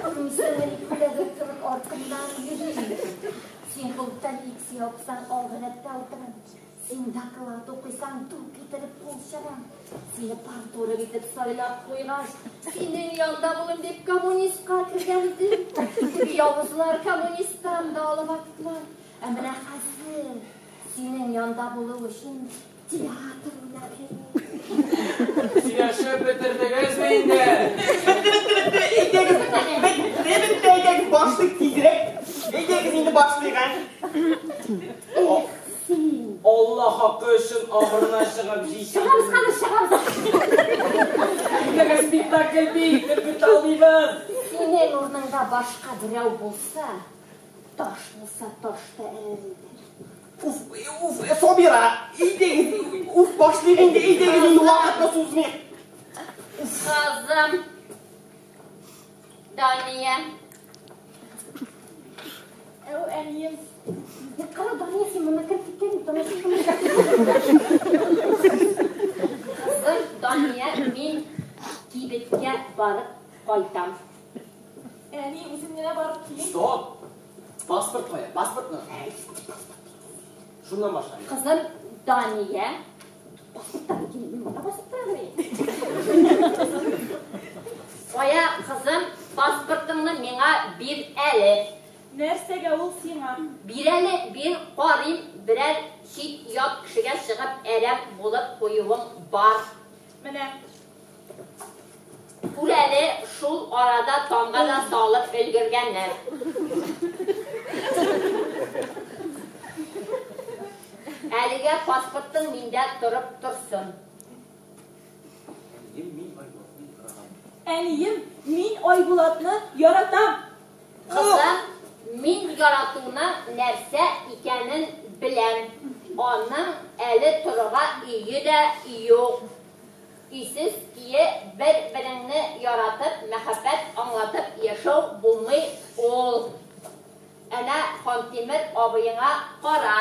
Күрмисеңмени, күләгә кебек артымнан йөри. Син клубта лекция укысаң, алгы рәттә утырам. Син доклад укысаң, ду китереп кул чабам. Сине парторг итеп сайлап куйгач, синең янда булыйм дип коммунистка кергән идем. Теге явызлар коммунисттан да алып аттылар. Ә менә хәзер синең янда булу өчен театр уйнап йөрим. Сөйләшеп бетердегезме инде? Бетте, бетте, бетте. Әйдәгез, бетте, бетте, әйдәгез, башлыйк тизрәк. Әйдәгез инде башлыйк, ә? Эх, син. Алла хакы өчен ахырына чыгып җитсен. Чыгабыз хәзер, чыгабыз. Иртәгә спектакль бит, без көтә алмыйбыз. Синең урыныңда башка берәү булса, таш булса, таш та эрер иде. Уф, уф, Сабира, әйдәгез, уф, башлыйк инде, әйдәгез инде вакытны сузмыйк. Кызым, Дания. Әү, әнием. Кара, Дания, син монда кереп киткән, тамаша Кызым, Дания, мин кибеткә барып кайтам. Әни, үзем генә барып килим. Стоп! Паспорт кая? Паспортны. Шуннан башлайм. Кызым, Дания. Паспорттан килим, мин монда паспорттан Кая, кызым, паспортыңны миңа бир әле. Нәрсәгә ул сиңа? Бир әле, бир, карыйм, берәр чит ят кешегә чыгып чыгып әрәм булып куюың бар. Менә. Күр әле, шул арада тамга да салып өлгергәннәр. Әлегә паспортың миндә торып торсын. Әнием, мин Айбулатны яратам. Кызым, мин яратуның нәрсә икәнен беләм. Аның әле торырга өе дә юк. Өйсез көе бер-береңне яратып, мәхәббәт аңлатып яшәү булмый ул. Әнә Хантимер абыеңа кара.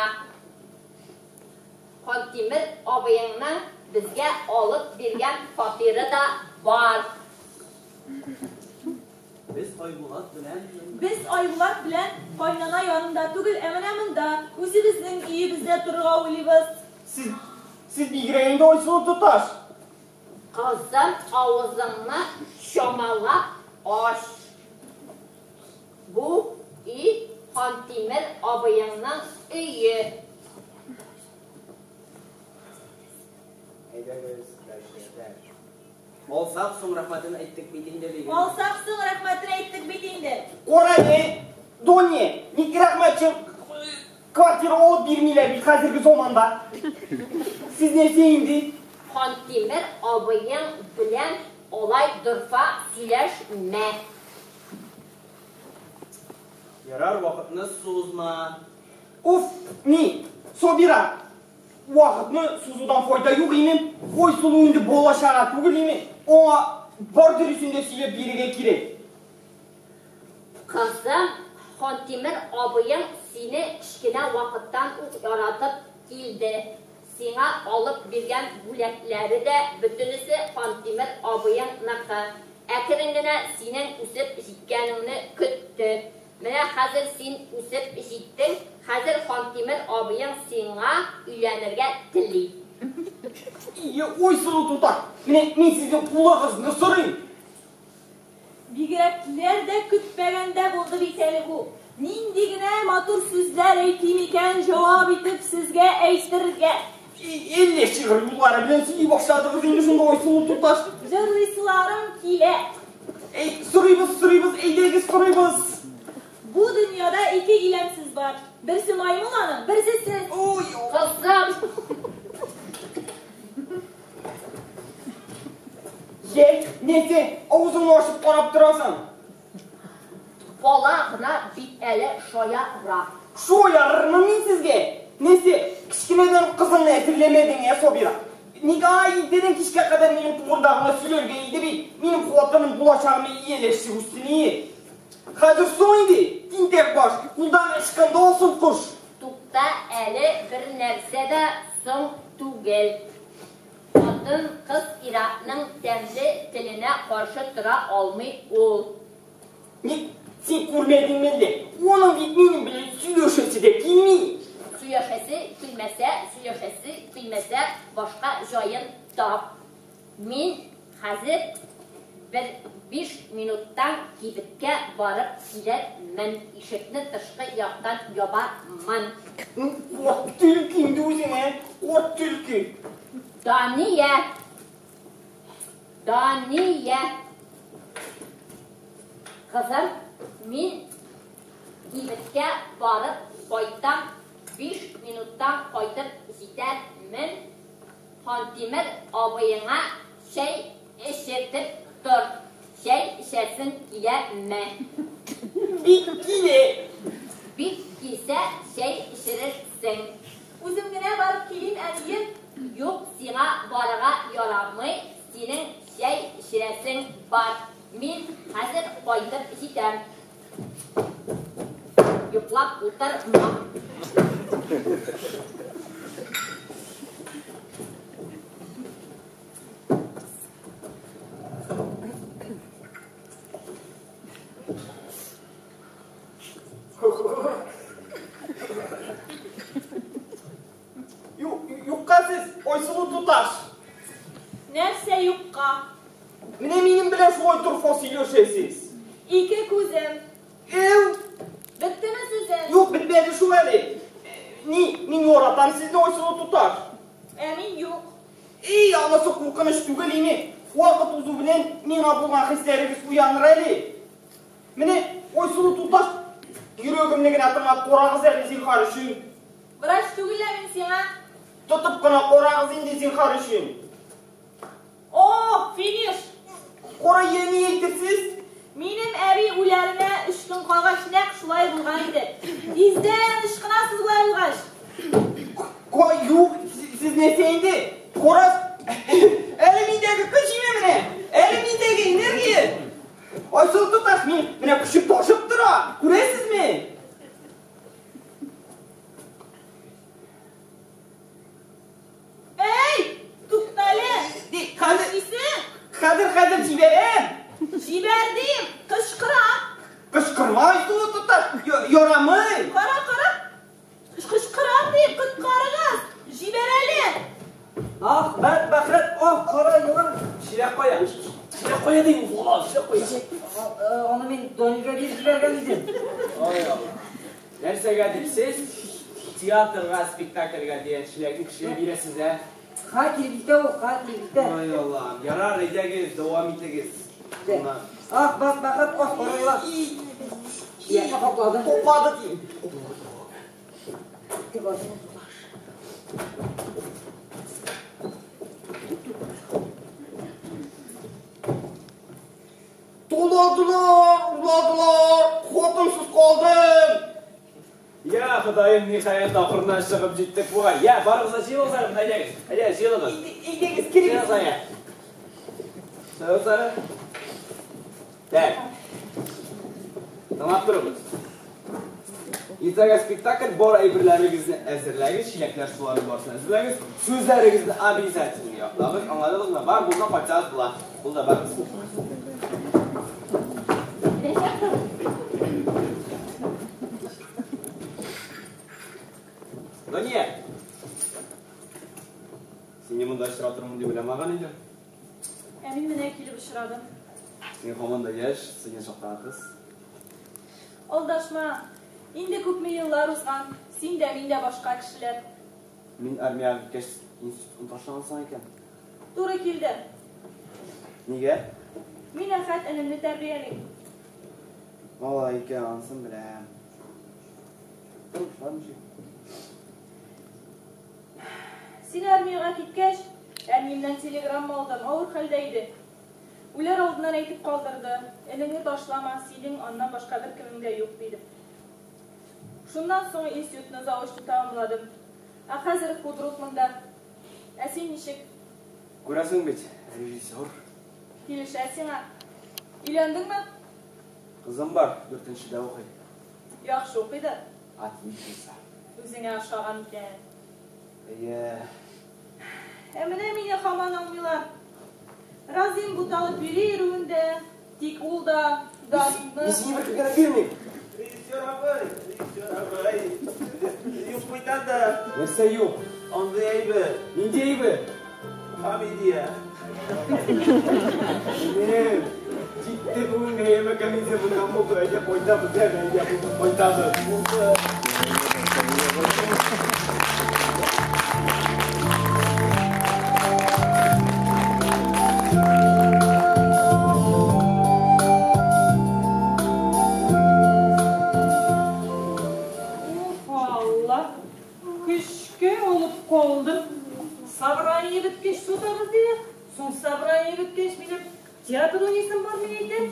Хантимер абыеңның безгә алып биргән фатиры да бар. Без Айбулат белән Без Айбулат белән кайнана янында түгел, ә менә монда, үзебезнең өебездә торырга уйлыйбыз. Сез, сез бигрәк инде Айсылу туташ. Кызым, авызыңны чамалап ач. Бу өй Хантимер абыеңның өе. Әйдәгез, дәшәләр. Алсак соң рәхмәтен әйттек бит инде диген. Алсак соң рәхмәтен әйттек бит инде. Кара әле, Доня, ник рәхмәтче квартира алып бирмиләр бит хәзерге заманда. Сез нәрсә инде? Хантимер абыең белән алай дорфа сөйләшмә. Ярар, вакытны сузма. Уф, ни, Сабира, вакытны сузудан файда юк имем. Айсылу инде бала чага түгел име. Аңа бар дөресен дә сөйләп бирергә кирәк. Кызым, Хантимер абыең сине кечкенә вакыттан ук яратып килде. Сиңа алып биргән бүләкләре дә бөтенесе Хантимер абыеңныкы. Әкрен генә синең үсеп җиткәнеңне көтте. Менә хәзер син үсеп җиттең, хәзер Хантимер абыең сиңа өйләнергә тели. Ие, Айсылу туташ, менә мин сезнең кулыгызны сорыйм. Бигрәкләр дә көтмәгәндә булды бит әле бу. Нинди генә матур сүзләр әйтим икән җавап итеп сезгә әйтергә. Әллә шигырь юллары белән сөйли башладыгыз инде шунда Айсылу туташ. Җырлыйсыларым килә. Әй, сорыйбыз, сорыйбыз, әйдәгез сорыйбыз. Бу дөньяда ике иләмсез бар. Берсе маймыл аның, берсе сез. Ой, Кызым, Йә, нәрсә, авызыңны ачып карап торасың? бала гына бит әле шаяра. Шаярырмын мин сезгә. Нәрсә, кечкенәдән кызыңны әзерләмәдең, ә, Сабира? Ник алай иртәдән кичкә кадәр минем турында гына сөйләргә иде бит. Минем хатыным булачагыма ияләшеп үсте ни. Хәзер соң инде, тинтәк баш, кулдан ычкынды асыл кош. Тукта әле, бер нәрсә дә соң түгел. Хатын кыз ир-атның тәмле теленә каршы тора алмый ул. Ник син күрмәдеңме әллә? Аның бит минем белән сөйләшәсе дә килми. Сөйләшәсе килмәсә, сөйләшәсе килмәсә, башка җаен тап. Мин хәзер бер 5 минуттан кибеткә барып килермен. Ишекне тышкы яктан ябармын. Карт төлке инде үзең, ә? Карт төлке. Дания! Дания! Кызым, мин кибеткә барып кайтам. 5 минуттан кайтып җитәрмен. Хантимер абыеңа чәй эчертеп тор. Чәй эчәсең киләме? Бик килә. Бик килсә, чәй эчерерсең. Үзем генә барып килим, әнием. Юк, сиңа барырга ярамый, синең чәй эчерәсең бар. Мин хәзер кайтып җитәм. Йоклап утырма. Юкка сез, Айсылу туташ. Нәрсә юкка? Менә минем белән шулай дорфа сөйләшәсез. Ике күзем. Эу, Беттеме сүзең? юк, бетмәде шул әле. Ни, мин яратам сезне, Айсылу туташ. Ә мин юк. И, анысы куркыныч түгел име? Вакыт узу белән миңа булган хисләрегез уяныр әле. Менә Айсылу туташ, йөрәгемне генә тыңлап карагыз әле зинһар өчен. Врач түгел лә мин сиңа. Тотып кына карагыз инде зинһар өчен. О, финиш! Кара, я ни әйтерсез? Минем әби үләренә 3 көн калгач нәкъ шулай булган иде. Тиздән ычкынасыз болай булгач. Кай, юк, сез нәрсә инде? Карас, әле миндәге көч име менә? Әле миндәге энергия. Айсылу туташ, мин менә көчем ташып тора. Күрәсезме? Әй, туктале. Хәзер, Исең? хәзер, хәзер җибәрәм. Җибәр дим, кычкырам. Кычкырма, Айсылу туташ, ярамый. Кара, кара. Кычкырам дим, коткарыгыз. Җибәр әле. Ах, бәдбәхет, ах, кара елан. Чиләк кая? Чиләк кая дим, угыл, чиләк кая? Аны мин Данилгә биреп җибәргән идем. Ай Алла. Нәрсәгә дип сез театрга, спектакльгә дигән чиләкне кешегә бирәсез, ә? Ха, килеп җитә ул, ха, килеп җитә. Ай Аллам, ярар, әйдәгез, дәвам итегез. Ах, бәдбәхет, ах, кара елан. Чиләкне каплады. Каплады дим. Туладылар, урладылар, хатынсыз калдым. Я, Ходаем, ниһаять ахырына чыгып җиттек бугай. Я, барыгыз да җыелыгыз әле, әйдәгез. Әйдә, җыелыгыз. Әйдәгез, керегез. Җыелыгыз, әйдә. Җыелыгыз әле. Так. Тыңлап торыгыз. Иртәгә спектакль, бар әйберләрегезне әзерләгез, чиләкләр суларын барысын әзерләгез, сүзләрегезне обязательно яклагыз, аңладыгызмы? Бар, булды, кайтсагыз була. Булды, барыгыз. Дания! Сине монда очратырмын дип уйламаган идем. Ә мин менә килеп очрадым. Син һаман да яшь, студент чактагы кыз. Алдашма. Инде күпме еллар узган, син дә, мин дә башка кешеләр. Мин армиягә киткәч, институтны ташлагансың икән. Туры килде. Нигә? Мин Әхәт энемне тәрбиялим. Алай икән, анысын беләм. Тормышлар ничек? Син армиягә киткәч, әниемнән телеграмма алдым, авыр хәлдә иде. Үләр алдыннан әйтеп калдырды, энеңне ташлама, синең аннан башка бер кемең дә юк, диде. Шуннан соң институтны заочно тәмамладым. Ә хәзер худрук монда. Ә син ничек? Күрәсең бит, режиссер. Килешә сиңа. Өйләндеңме? Кызым бар, 4-нчедә укый. Яхшы укый да. Отличница. Үзеңә ошаган икән. Әйе. Ә менә мине һаман алмыйлар. Разим буталып йөри йөрүендә, тик ул да Данилны... Мин сине беркемгә дә бирмим. Режиссер абый, режиссер абый. Юк бит анда. Нәрсә юк? Андый әйбер. Нинди әйбер? Комедия. Минем җитте бүген әйеме комедия моннан булды. Әйдә кайтабыз, әйдә, әйдә, кайтабыз. Булды. Уф, Алла, көчкә алып калдым. Собрание беткәч сатабыз диде. Соң собрание беткәч минем театр уйныйсым бар, мин әйтәм.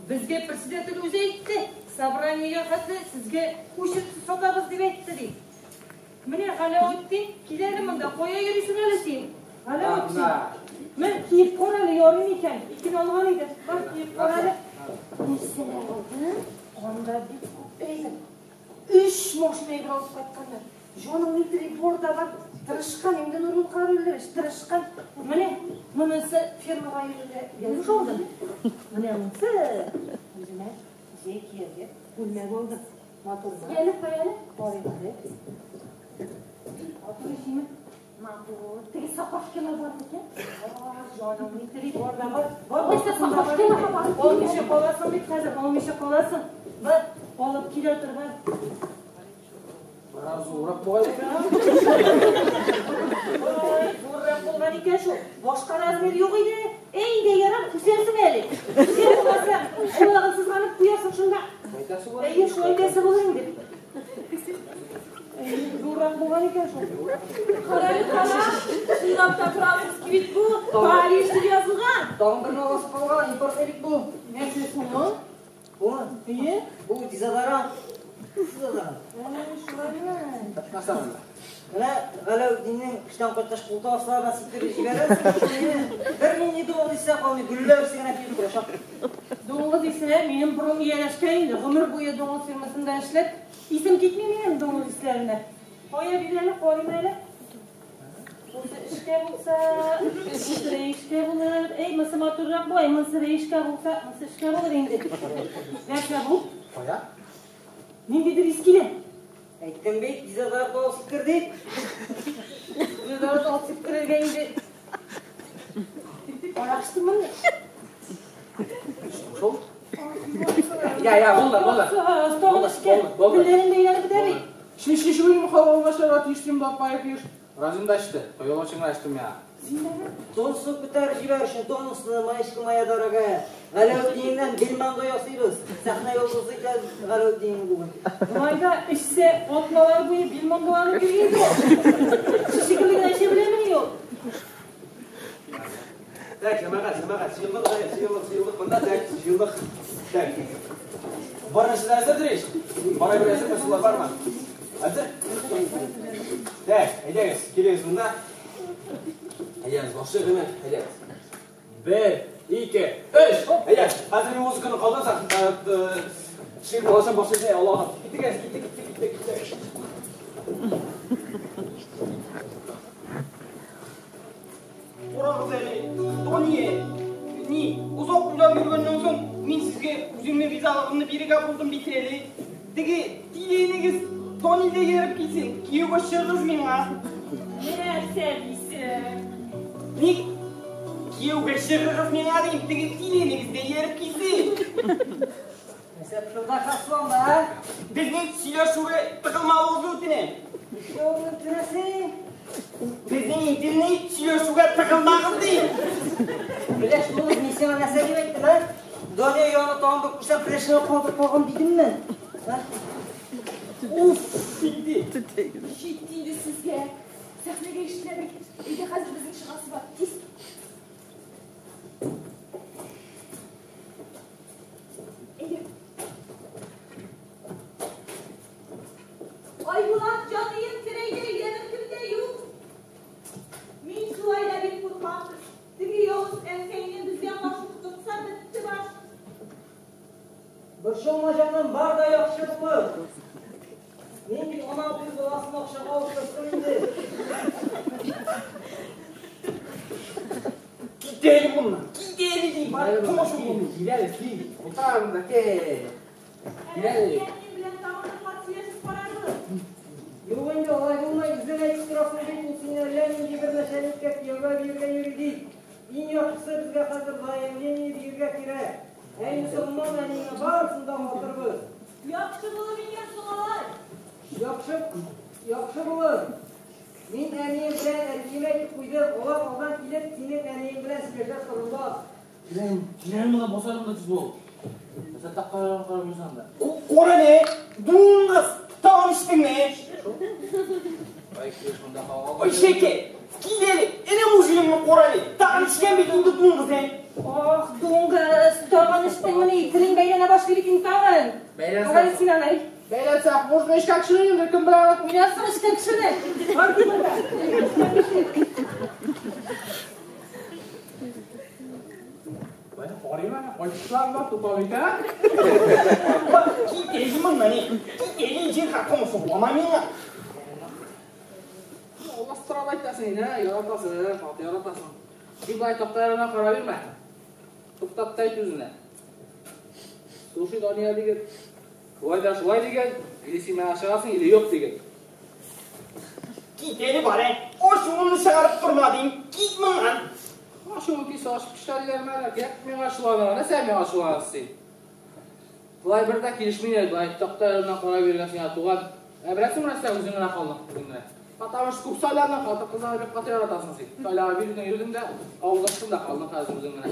Безгә председатель үзе әйтте. Собраниегә хәтле сезгә күчеп сатабыз дип әйтте ди. Менә Галәветдин, кил әле монда, кая йөрисең әле син? Галәветдин. Мен киеп кара әле, ярый микән? Икене алган идем. Бар, киеп кара әле. Нәрсәләр алдың? Анда бик күп әйбер. 3 машина әйбер алып кайтканнар. Җаның ни тели, бар да бар. Тырышкан инде Нурул Каруллович, тырышкан. Менә монысы фермага йөрергә языш алдым. Менә монысы үземә җәй кияргә күлмәк алдым. Матурмы? Әле, кая әле? Карыйк әле. Матур ишеме? Матур. Теге Сапашкина бар микән? Җаның ни тели, бар да бар. Бар, Нәрсә Сапашкина бар? Алмыйча каласың бит хәзер, алмыйча каласың. Бар, алып килә тор, бар. Бераз зуррак бугай. Ой, икән шул. Башка размер юк иде. Әй дә ярар, үсәрсең әле. Син булмаса, колагын сызганып куярсың шунда. Әйе, шулай әйтәсе булыр инде. Әйе, зуррак булган икән шул. Кара әле, кара. Чынлап та французский бит бу. Париж дип язылган. Тагын бер наласы калган, импорт элек бу. Нәрсә соң ул? Бу, Әйе. бу дезодорант. Дезодорант. Нәрсә монда? Менә Галәүдиннең эштән кайткач култык асларына сиптереп җибәрәсең. Бер нинди дуңгыз исе калмый, гөлләр исе генә килеп торачак. Дуңгыз исенә минем борын ияләшкән инде. Гомер буе дуңгыз фирмасында эшләп, исем китми минем дуңгыз исләренә. Кая бир әле, карыйм әле. Бусы эшкә булса, монысы эшкә булыр. Әй, монысы матуррак бу, әй, монысы эшкә булса, монысы эшкә булыр инде. Нәрсә бу? Кая? Ниндидер ис килә. Әйттем бит, дезодорант алып сиптер дип. Дезодорант алып сиптерергә инде. Караштымыни? Шул. Я, я, булды, булды. Тагын эшкә. Булды. Телләрем бәйләнеп бетә бит. Шиш уйым халалашырга тиештем да апай киш. Разым да эчте. Коелучың да эчтем я. Тонусы күтәреп җибәр өчен тонусны, маечка моя дорогая. Галәүдиннән бельмондо ясыйбыз. Сәхнә йолдызы икән Галәүдин бүген. Болай да эчсә, атналар буе бельмондоланып йөри инде ул. Шикелле генә эчә беләмени ул? Так, җәмәгать, җәмәгать, җыелдык, җыелдык, җыелдык, монда так, җыелдык. Так. Бар нәрсә әзердер ич? Бар әйбер әзерме, сулар бармы? Әзер? Так, әйдәгез, килегез монда. Әйдәгез, башы гына, әйдәгез. 1, 2, 3. Әйдә, хәзер мин музыканы калдырсак, шигырь аласам башы Аллаһ. Киттек, киттек, киттек, киттек, киттек. Карагыз әле, Тония, ни, озак уйлап йөргәннән соң, мин сезгә үземнең ризалыгымны бирергә булдым бит әле. Теге тиленегез Тонида ерып китсен, кияүгә чыгыгыз миңа. Нәрсә дисең? Ни, кияүгә чыгыгыз миңа дим, теге тиленегез дә ерып китсен. Нәрсә пышылдашасың анда, а? Безнең сөйләшүгә тыгылмавыгызны үтенәм. Нишләвеңне үтенәсең? Безнең интернет сөйләшүгә тыгылмагыз дим. Беләш, дуңгыз, мин сиңа нәрсә дип әйттем, а? Дания янына тагын бер күрсәм, пеләшеңә калдырып калган дидемме? А? Уф, инде. Җитте инде сезгә. Сәхнәгә ишетелә бит. Өйдә хәзер безнең чыгасы бар. Тиз. Әйдә. Айбулат җаныем керәйдә өйләнер кем дә юк. Мин шулай да бик куркам. Теге явыз әнкәйне безгә каршы тотса бетте баш. Борчылма, җаным, бар да яхшы булыр. Мин бит ана үз баласын акчага алып торсын инде. Кит әле моннан, кит әле дим, бар, томашы булмый. Кил әле, кил. Утыр монда, кил. Кил әле. Әнием белән тагын бер кат сөйләшеп карарбыз. Юк инде, алай булмый, үзең әйтеп торасың бит, ул сине әллә нинди бер начальникка кияүгә бирергә йөри ди. Иң яхшысы безгә хәзер заявление бирергә кирәк. Ә инде соңыннан әниеңә барысын да аңлатырбыз. Яхшы булыр икән соң алай. Яхшы, яхшы булыр. Мин әнием белән әтиемә әйтеп куйдым, алар алдан килеп, синең әниең белән сөйләшә торырлар. Киләм, киләм монда басарым да төз бул. Нәрсә таккаларга карап йөрсәң анда. Кара не, дуңгыз, тагын эчтеңме? Ай, килеш монда һава. Ой, шәкә, кил әле, әнә мужигыңны кара әле, тагын эчкән бит инде дуңгыз, ә. Ах, дуңгыз, тагын эчтеңмени? Телең бәйләнә башлый бит инде тагын. Бәйләнсә. Кара син аны. Бәйләнсә, можно эчкән кешене инде кем белә аны? Уйнарсың эчкән кешене. Бар ди монда. Бая карыйм әле, кайтышлар да тотам икән. Кит әле моннан, кит әле, җиргә томышы булма миңа. Алластырап әйтәсең инде, яратасың, каты яратасың. Тик болай такталарына карап йөрмә. Туктап та әйт үзенә. Слушай, Дания дигән, шулай да шулай дигән, или син миңа чыгасың, или юк дигән. Кит әле бар, ачуымны чыгарып торма дим, кит моннан. Ачуың килсә ачып төшә диләрме әле? Кирәк миңа ачуланырга, нәрсә миңа ачуланасың син? Болай бер дә килешми инде, болай такталарына карап йөргән сиңа туган. Ә беләсеңме нәрсә, үзең генә калдың, үзең генә. Потому что күп сайларны хатын-кызларны бик каты яратасың син. Сайлап бирдең, йөрдең дә, авылдаштың да калдың хәзер үзең генә.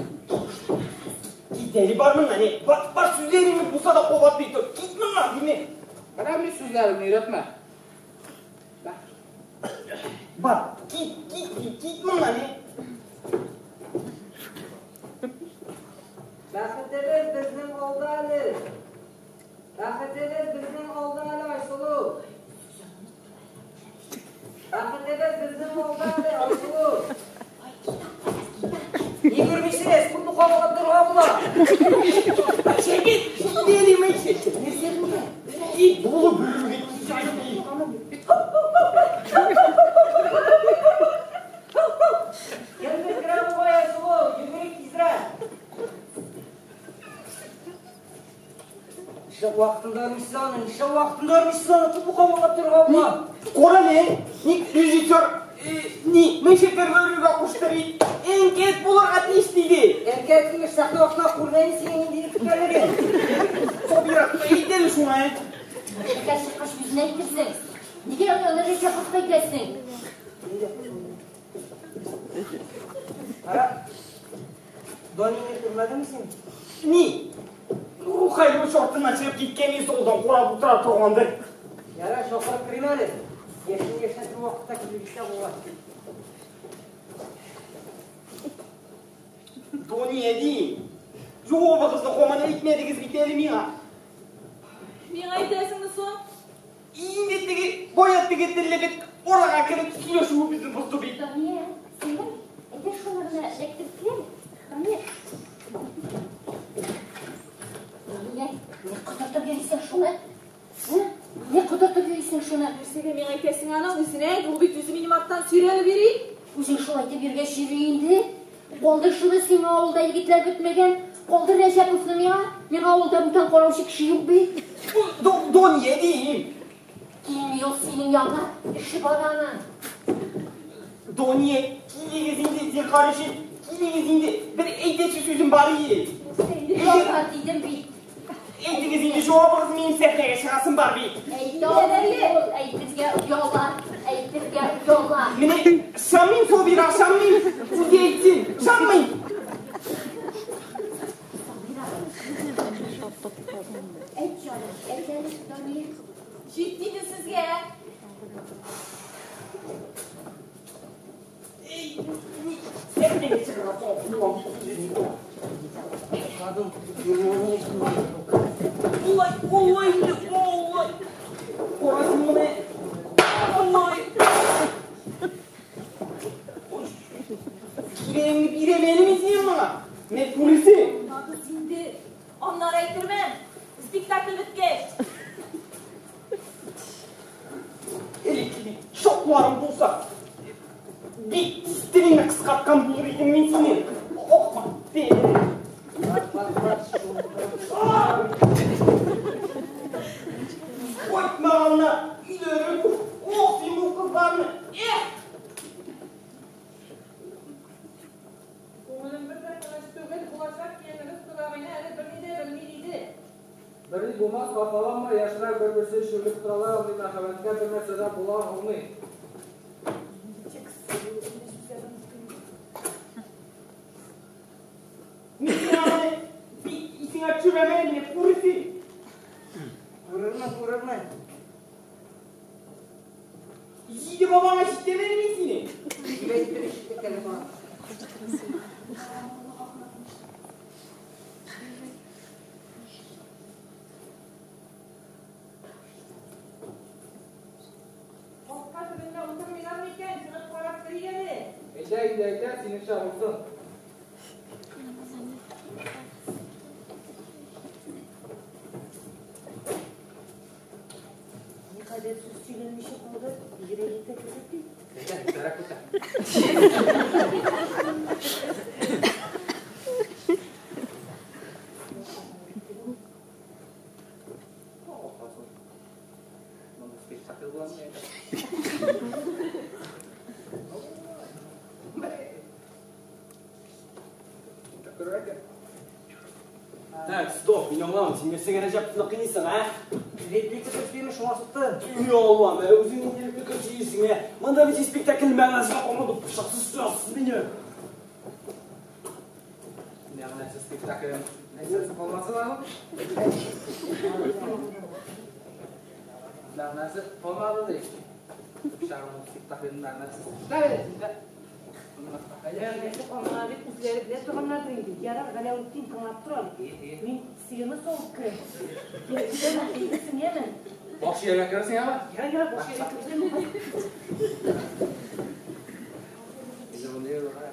Кит әле бар моннан, ни? Бар, бар сүзләреңне булса да кабатлый тор. Кит моннан, димә. Менә мин сүзләремне өйрәтмә. Бар, кит, кит, кит, кит моннан, ни? Бәхетебез безнең алда әле. Бәхетебез безнең алда әле, Айсылу. Бәхетебез безнең алда әле, Айсылу. Ни күрмисез, күпме кабатлап торырга була? Чәкит, кит әле, мәйшә. Нәрсә булды? Кит, булып бер Кемдер керә бугай, Айсылу, йөгерик тизрәк. Нишләп вакытында өрмисез аны, нишләп вакытында өрмисез аны, күпме кабатлап торырга була? Кара не? Ник режиссер ни мәйшәкәргә өрергә кушты бит? Әнкәс булырга тиеш диде. Әнкәс имеш, сәхнә артына күрмәйм синең ниндине көткәнлеген. Сабира, әйт әле шуңа. Мәйшәкәр чыккач үзенә әйтерсең. Нигә аны Рәҗәповка әйтәсең? Кара, Данияне күрмәдеңме син? Ни? Рухай артыннан чыгып киткән залдан карап утыра торгандыр. Ярар, чакырып керим әле. Яшен яшьнәтер вакытта килеп җитә бугай. Дания дим. Җавабыгызны һаман әйтмәдегез бит әле миңа. Миңа әйтәсеңме соң? Инде теге бая теге телле бит арага кереп сөйләшүебезне бозды бит. Дания, сеңлем, әйдә шуны гына эләктереп кил. Дания. Дания, ни котыртып йөрисең шуны? Ни котыртып йөрисең шуны? Нәрсәгә миңа әйтәсең аны? Үзенә әйт, ул бит үзе минем арттан сөйрәлеп йөри. Үзең шулай итеп йөргәч йөри инде. Калдыр шуны сиңа авылда егетләр бетмәгән. Калдыр Рәҗәповны миңа. Миңа авылда бүтән караучы кеше юк бит. Дания дим. Килми ул синең янга, эше бар аның. Дания, килегез инде, зинһар өчен, килегез инде. Бер әйтәсе сүзем бар иде. Бар дидем бит. Әйтегез инде, җавабыгыз минем сәхнәгә чыгасым бар бит. Әйтә алмый ул, әйтергә ояла, әйтергә ояла. Менә ышанмыйм, Сабира, ышанмыйм. Үзе әйтсен, ышанмыйм. Сабира. Әйт, җаным, әйт әле, Дания. Җитте инде сезгә. Сәхнәгә чыгарга Улай, улай инде, улай. Карасын моны. Улай. Кирәгеңне бирәм әле мин синең моңа. Менә күрерсең. Нагыз инде. Аннары әйтермен. Спектакль беткәч. Элек кебек шакларым булса, бик тиз телеңне кыскарткан булыр идем мин сине. Ахмак тел. Кайтмаганнар, өйләре буш. Ох, син бу кызларны. Эх! Күңелем бер дә тыныч түгел, булачак киленебез кодагыйны әле берни дә белми диде. Берни булмас, хафаланма, яшьләр бер-берсе өчен торалар, андый мәхәббәткә бер нәрсә дә була алмый. Мин сиңа моны бик исеңә төшерәм әле, менә күрерсең. Күрермен, күрермен. Җиде бабаңа җитәм әле мин сине. Җибәр итеп ишеттек әле моны. Капка төбендә утырмыйлар микән? Чыгып карап керик әле. Әйдә, әйдә, әйдә, синеңчә булсын. Никадәр сүз сөйләнмичә калды, бигрәк иртә кердек бит. Әйдә, иртәрәк үтә. Монда спектакль буламы әйдә? Так, стоп, мин аңламыйм, син нәрсәгә Рәҗәповны кыйныйсың, ә? Реплика төшмиме, шуңа сукты. Үй Аллам, ә үзең нинди только сөйлисең, ә? Монда бит спектакль мәгънәсе калмады, пычаксыз сорасыз мине. Мәгънәсез спектакль. Нәрсәсе калмасын аның? Мәгънәсе калмады ди. Пычагының спектакльнең мәгънәсе. Мәгънәсе калмады дип үзләре белә торганнардыр инде. Ярар, Галәветдин тыңлап тор әле. Мин сыерны савып керәм. Киләсең, яме? Баш ияргә керәсең, яме? Ярар, ярар, баш ияргә керәсең. Инде моны ярар.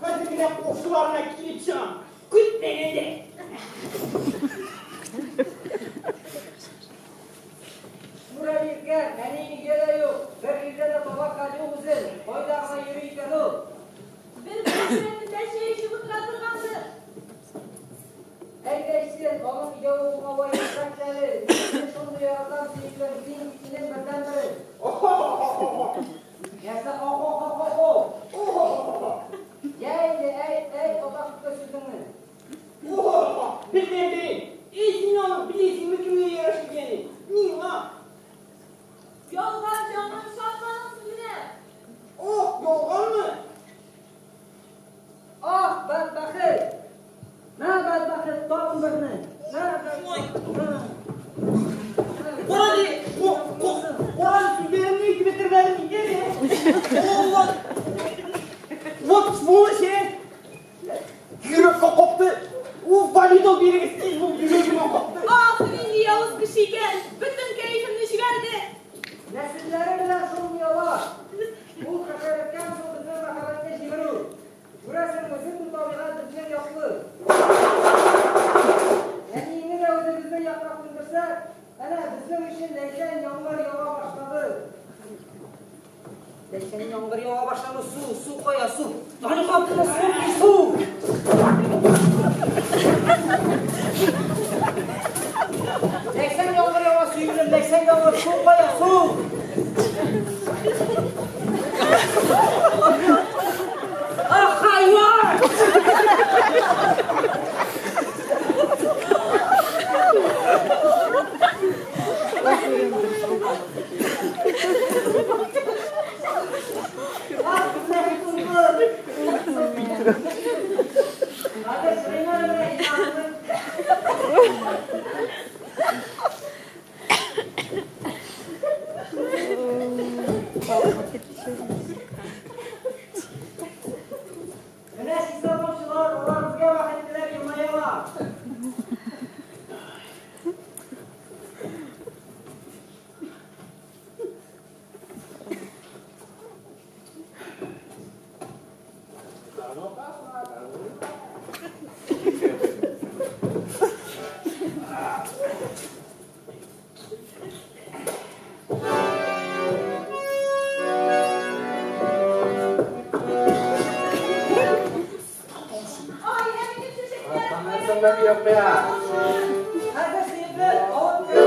Хәзер генә кошыларына килеп чыгам. Көтмәгәндә. Шүрәликә, әни өйдә дә юк. Бер җирдә дә таба хәл юк үзен. Кайда гына йөри икән ул? Бер бер чәй эчеп утыра торгандыр. Әйдә эчсен, аның өйдә булмавы яхшырак әле. Мин шундый яратам сөеклем, син минем бердәнберем. Нәрсә хо-хо-хо-хо-хо? Йә инде, әйт, әйт, ата күккә сүзеңне. Белмәм бит. Эй, син аны беләсеңме кемгә ярыш икәнен? Миңа. Ялган, җаным, ышанманың сүзенә. Ох, ялганмы? Ах, бәдбәхет! Мә, бәдбәхет, тагын берне. Мә, бәдбәхет. Карале, карале, сүзләремне әйтеп бетермәдем икән. Алла! Вот сволочь, э! Йөрәккә капты. Ул валидол бирегез, тиз бул, йөрәгемә капты. Ах, нинди явыз кеше икән! Бөтен кәефемне җибәрде. Нәселләре белән шундый алар. Ул хәшәрәткән соң безнең мәхәббәтне җимерү. Күрәсеңме, бөтен табигать безнең яклы. Әниеңне дә үзебезнең якка күндерсәк, әнә безнең өчен ләйсән яңгыр ява башлады. Ләйсән яңгыр ява башлады, су, су кая, су. Таны каптымы, су, су. Ләйсән яңгыр ява, сөеклем, ләйсән яңгыр, су кая, су. Ах, хайван! Ах, безнең туңгыр. Хәзер чыгыйм әле менә иманны. Менә чиста тамчылар, алар безгә бәхет теләп елмаялар. Ай, ә минем чәчәкләрем. Танырсың да юк я. Хәзер сөекле, алып кер.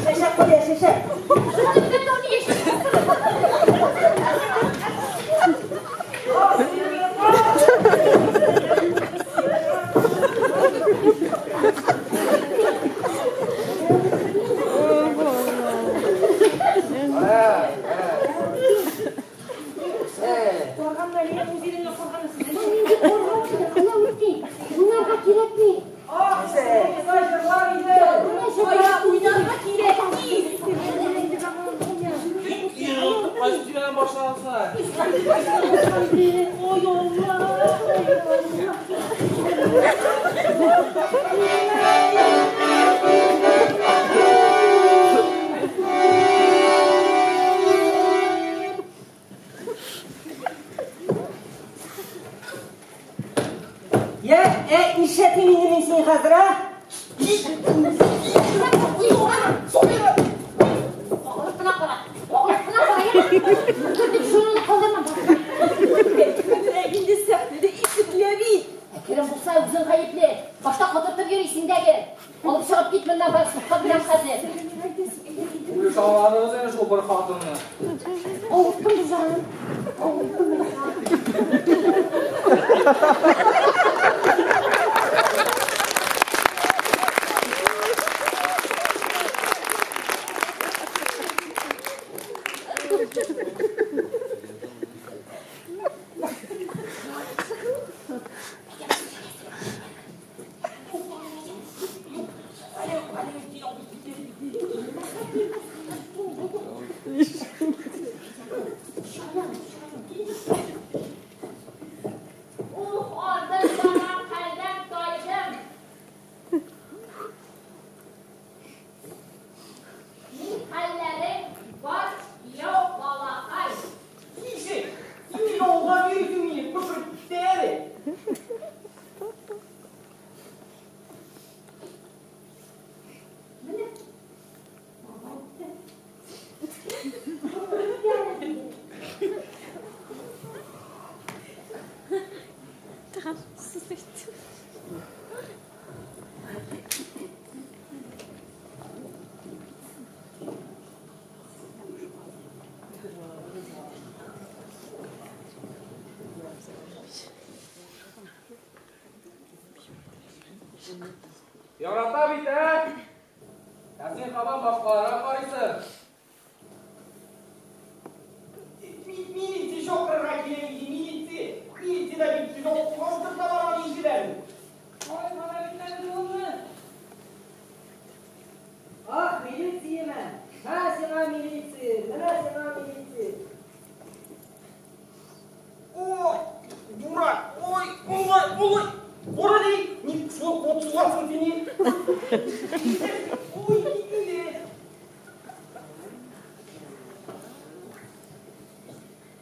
Чәчәк кая, чәчәк. Ах, сөекле, ах! Корганны әле үз иреңне корганысың. Нинди корган Галәветдин? Уйнарга кирәкми. Ах, сөекле, җырлар иде. Кая, уйнарга кирәк, тиз. Кайсы төймәдән башланса? Ой, Алла! Я, ә, нишләтим инде мин сине хәзер, а? Кагылып кына кара. Кагылып кына кара. Мөмкин шуны калдырма. Менә инде сәхнәдә ишетелә бит. Әкрен булса үзең гаепле. Башта котыртып йөрисең дәге. Алып чыгып кит моннан, бар, судка бирәм хәзер. Үлеш аңладыгыз инде шул бер ханым. хатынны. Авырттым җаным. Авырттым. Ярата бит, ә? Ә син һаман башкаларга карыйсың. Милиция чакырырга кирәк иде, милиция. Милиция дә бит калдырып та барган ишеләр. Ай, малайлар, Ах, милицияме? Ха, сиңа милиция, менә сиңа милиция. О, дурак! Ой, ой, ой! Кара ди, ник шул кот сугасың сине? Ой, китте.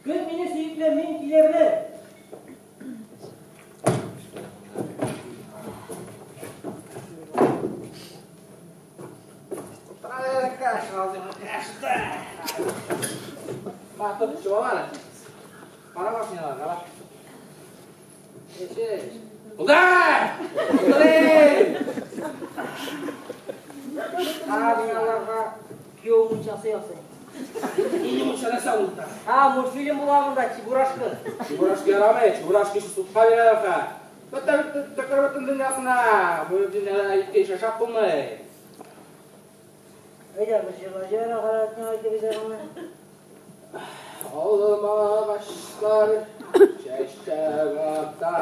Көт мине, сөекле, мин килермен. Батып чыгалар. Кара машиналар, кара. Эш, эш. Булды! Булды! Кара биналарга кияү мунчасы ясый. Инде мунча нәрсә ул? Ха, мультфильм була монда, Чебурашка. Чебурашка ярамый, Чебурашка өчен судка бирәләр хә. Бөтен бөтен дөньясына, бу дөньяда иткә шашап булмый. Әйдә, бер җырла җибәр, Галәветдин әйтеп җибәргәнне. Алма агачлар чәчәк ата.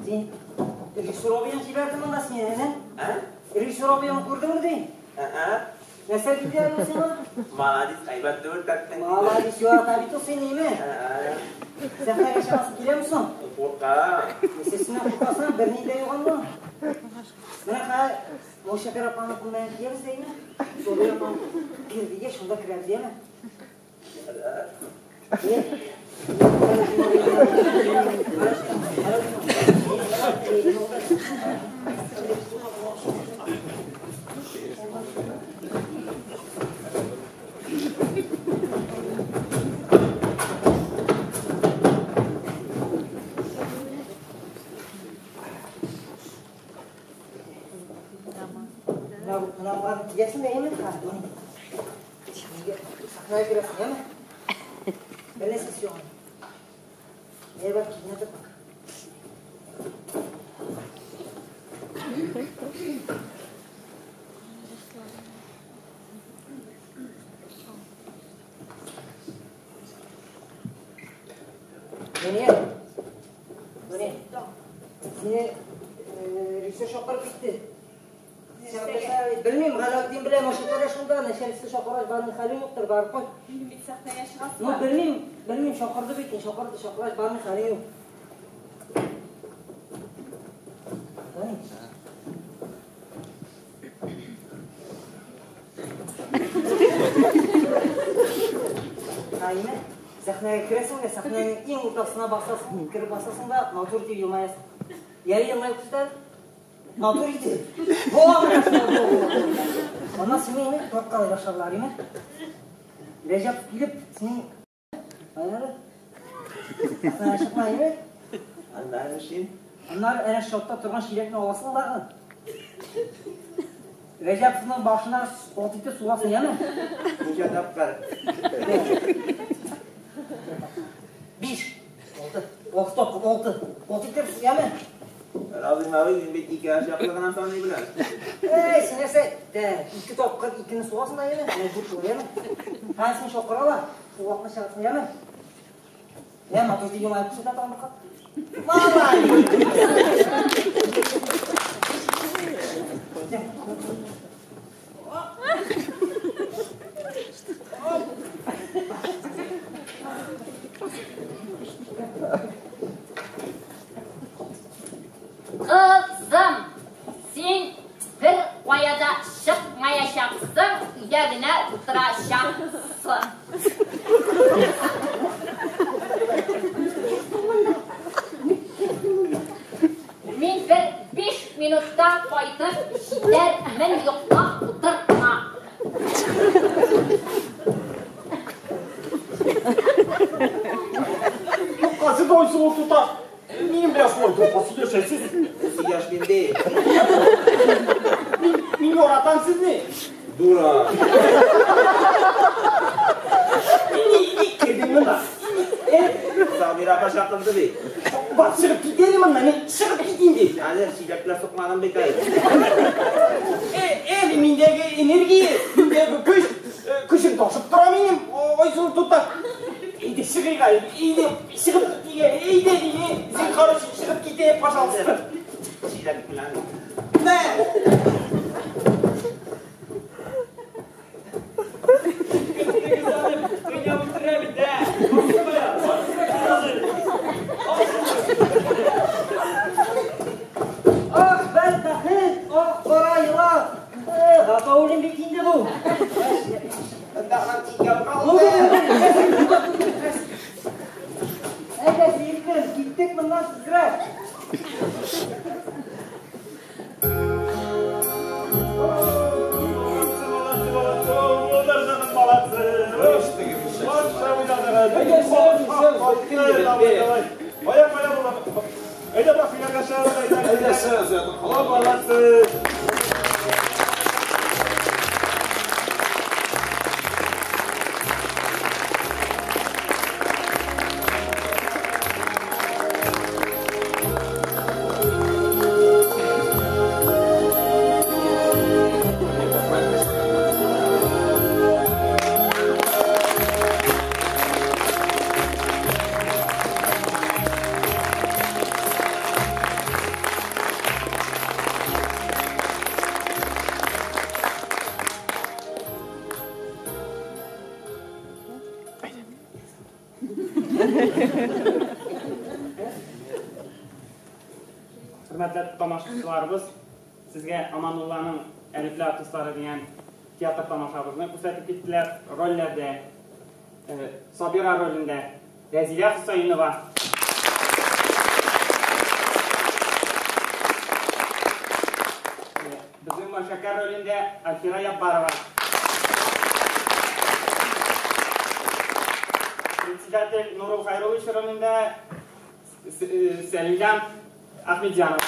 Син режиссер абыең җибәрде монда сине, әнә? Ә? Режиссер абыең күрдеңме ди? Ә? Нәрсә диде әле ул сиңа? Молодец, әйбәт түгел тәттең. Молодец, ярата бит ул сине, име? Ә, Сәхнәгә чыгасы киләме соң? Куркам. Нәрсәсеннән куркасың, берни дә юк анда. Менә хәзер Мулшәкәр апаны күлмәген киябез дә, име? Сабир апаң кер дигәч, шунда керәбез, яме? Менә боларны киясең дә, яме? Ха, Сәхнәгә керәсең, яме? Бер нәрсәсе юк аның. Әйбәт киенә тор. Дания, Дания, сине режиссер чакырып китте. Белмим, Галәветдин белән Машикара шунда, начальство чакыргач, бармый хәлең юктыр, барып кайт. Минем бит сәхнәгә чыгасы Ну, бар. белмим, белмим, чакырды бит, чакырды, чакыргач, бармый хәлең юк. Дания. Әйме, сәхнәгә керәсең дә, сәхнәнең иң уртасына басасың, кереп басасың да, матур дип елмаясың. Ярый елмаеп күрсәт, матур иде. Була менә шулай була. Аннан сине инде тарткалый башларлар, име? Рәҗәп килеп, синең Айнары, сәхнәгә чыкма, име? Анда эшим. Аннары әнә шотта торган чиләкне аласың дагы. Рәҗәповның башына ат итеп сугасың, яме? Ничә тапкыр? 5, 6, 6 тапкыр, 6. Ат итеп, яме? Разыйм абый, мин бит ике яшь яклы гына саный беләм. Эй, син нәрсә? Тә, 2 тапкыр 2-не сугасың да, яме? Менә дүрт була, яме? Һәм син чакыралар, сугакны чыгасың, яме? Я, матур дип елмаеп күрсәтә тагын бер кат. Молодец! Кызым, син бер кая да чыкмаячаксың, өйдә генә утырачаксың. Мин бер 5 минутта кайтып җитәрмен, йоклап утырма. Юкка сез Айсылу туташ. Минем белән шулай юкка сөйләшәсез. Сөйләшмим ди. Мин яратам сезне. Дура. Ник кердең монда? Сабира апа чакырды бит. Бар, чыгып кит әле моннан, мин чыгып кит инде. Хәзер чиләкләр сукмадым бит әле. Әле миндәге энергия, миндәге көч, көчем ташып тора минем. Айсылу туташ. Әйдә чыгыйк әле, әйдә чыгып китик әле, әйдә диде. Зинһар өчен чыгып китә, пожалуйста. Чиләк белән. Мә! Ах, бәдбәхет, ах, кара елан. Гатауллин бит инде бу. Әйдә, Зиркин, киттек моннан тизрәк. Молодцы! Хөрмәтле тамашачыларыбыз, сезгә Аманулланың Әлифле артистлары дигән театр тамашабызны күрсәтеп киттеләр. Рольләрдә Сабира ролендә Рәзилә Хусаинова, безнең Майшәкәр ролендә Альфира Яббарова, председатель Нурул Хайруллович ролендә Сәлимҗан Ахмедьянов.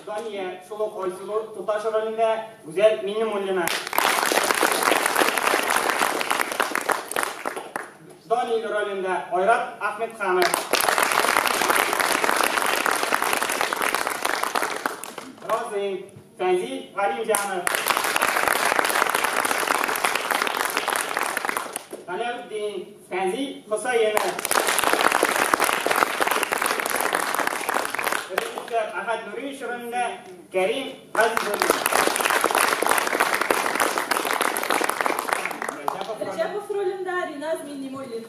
Дания шул ук Айсылу туташ ролендә Гүзәл Миннемуллина. Данил ролендә Айрат Ахмедханов. Розин Фәнзил Галимҗанов. Галәүддин Фәнзил Хусаинов. Режиссер Ахат Нуриевич ролендә Кәрим Газизуллин. Рәҗәпов ролендә Риназ Миннемуллин.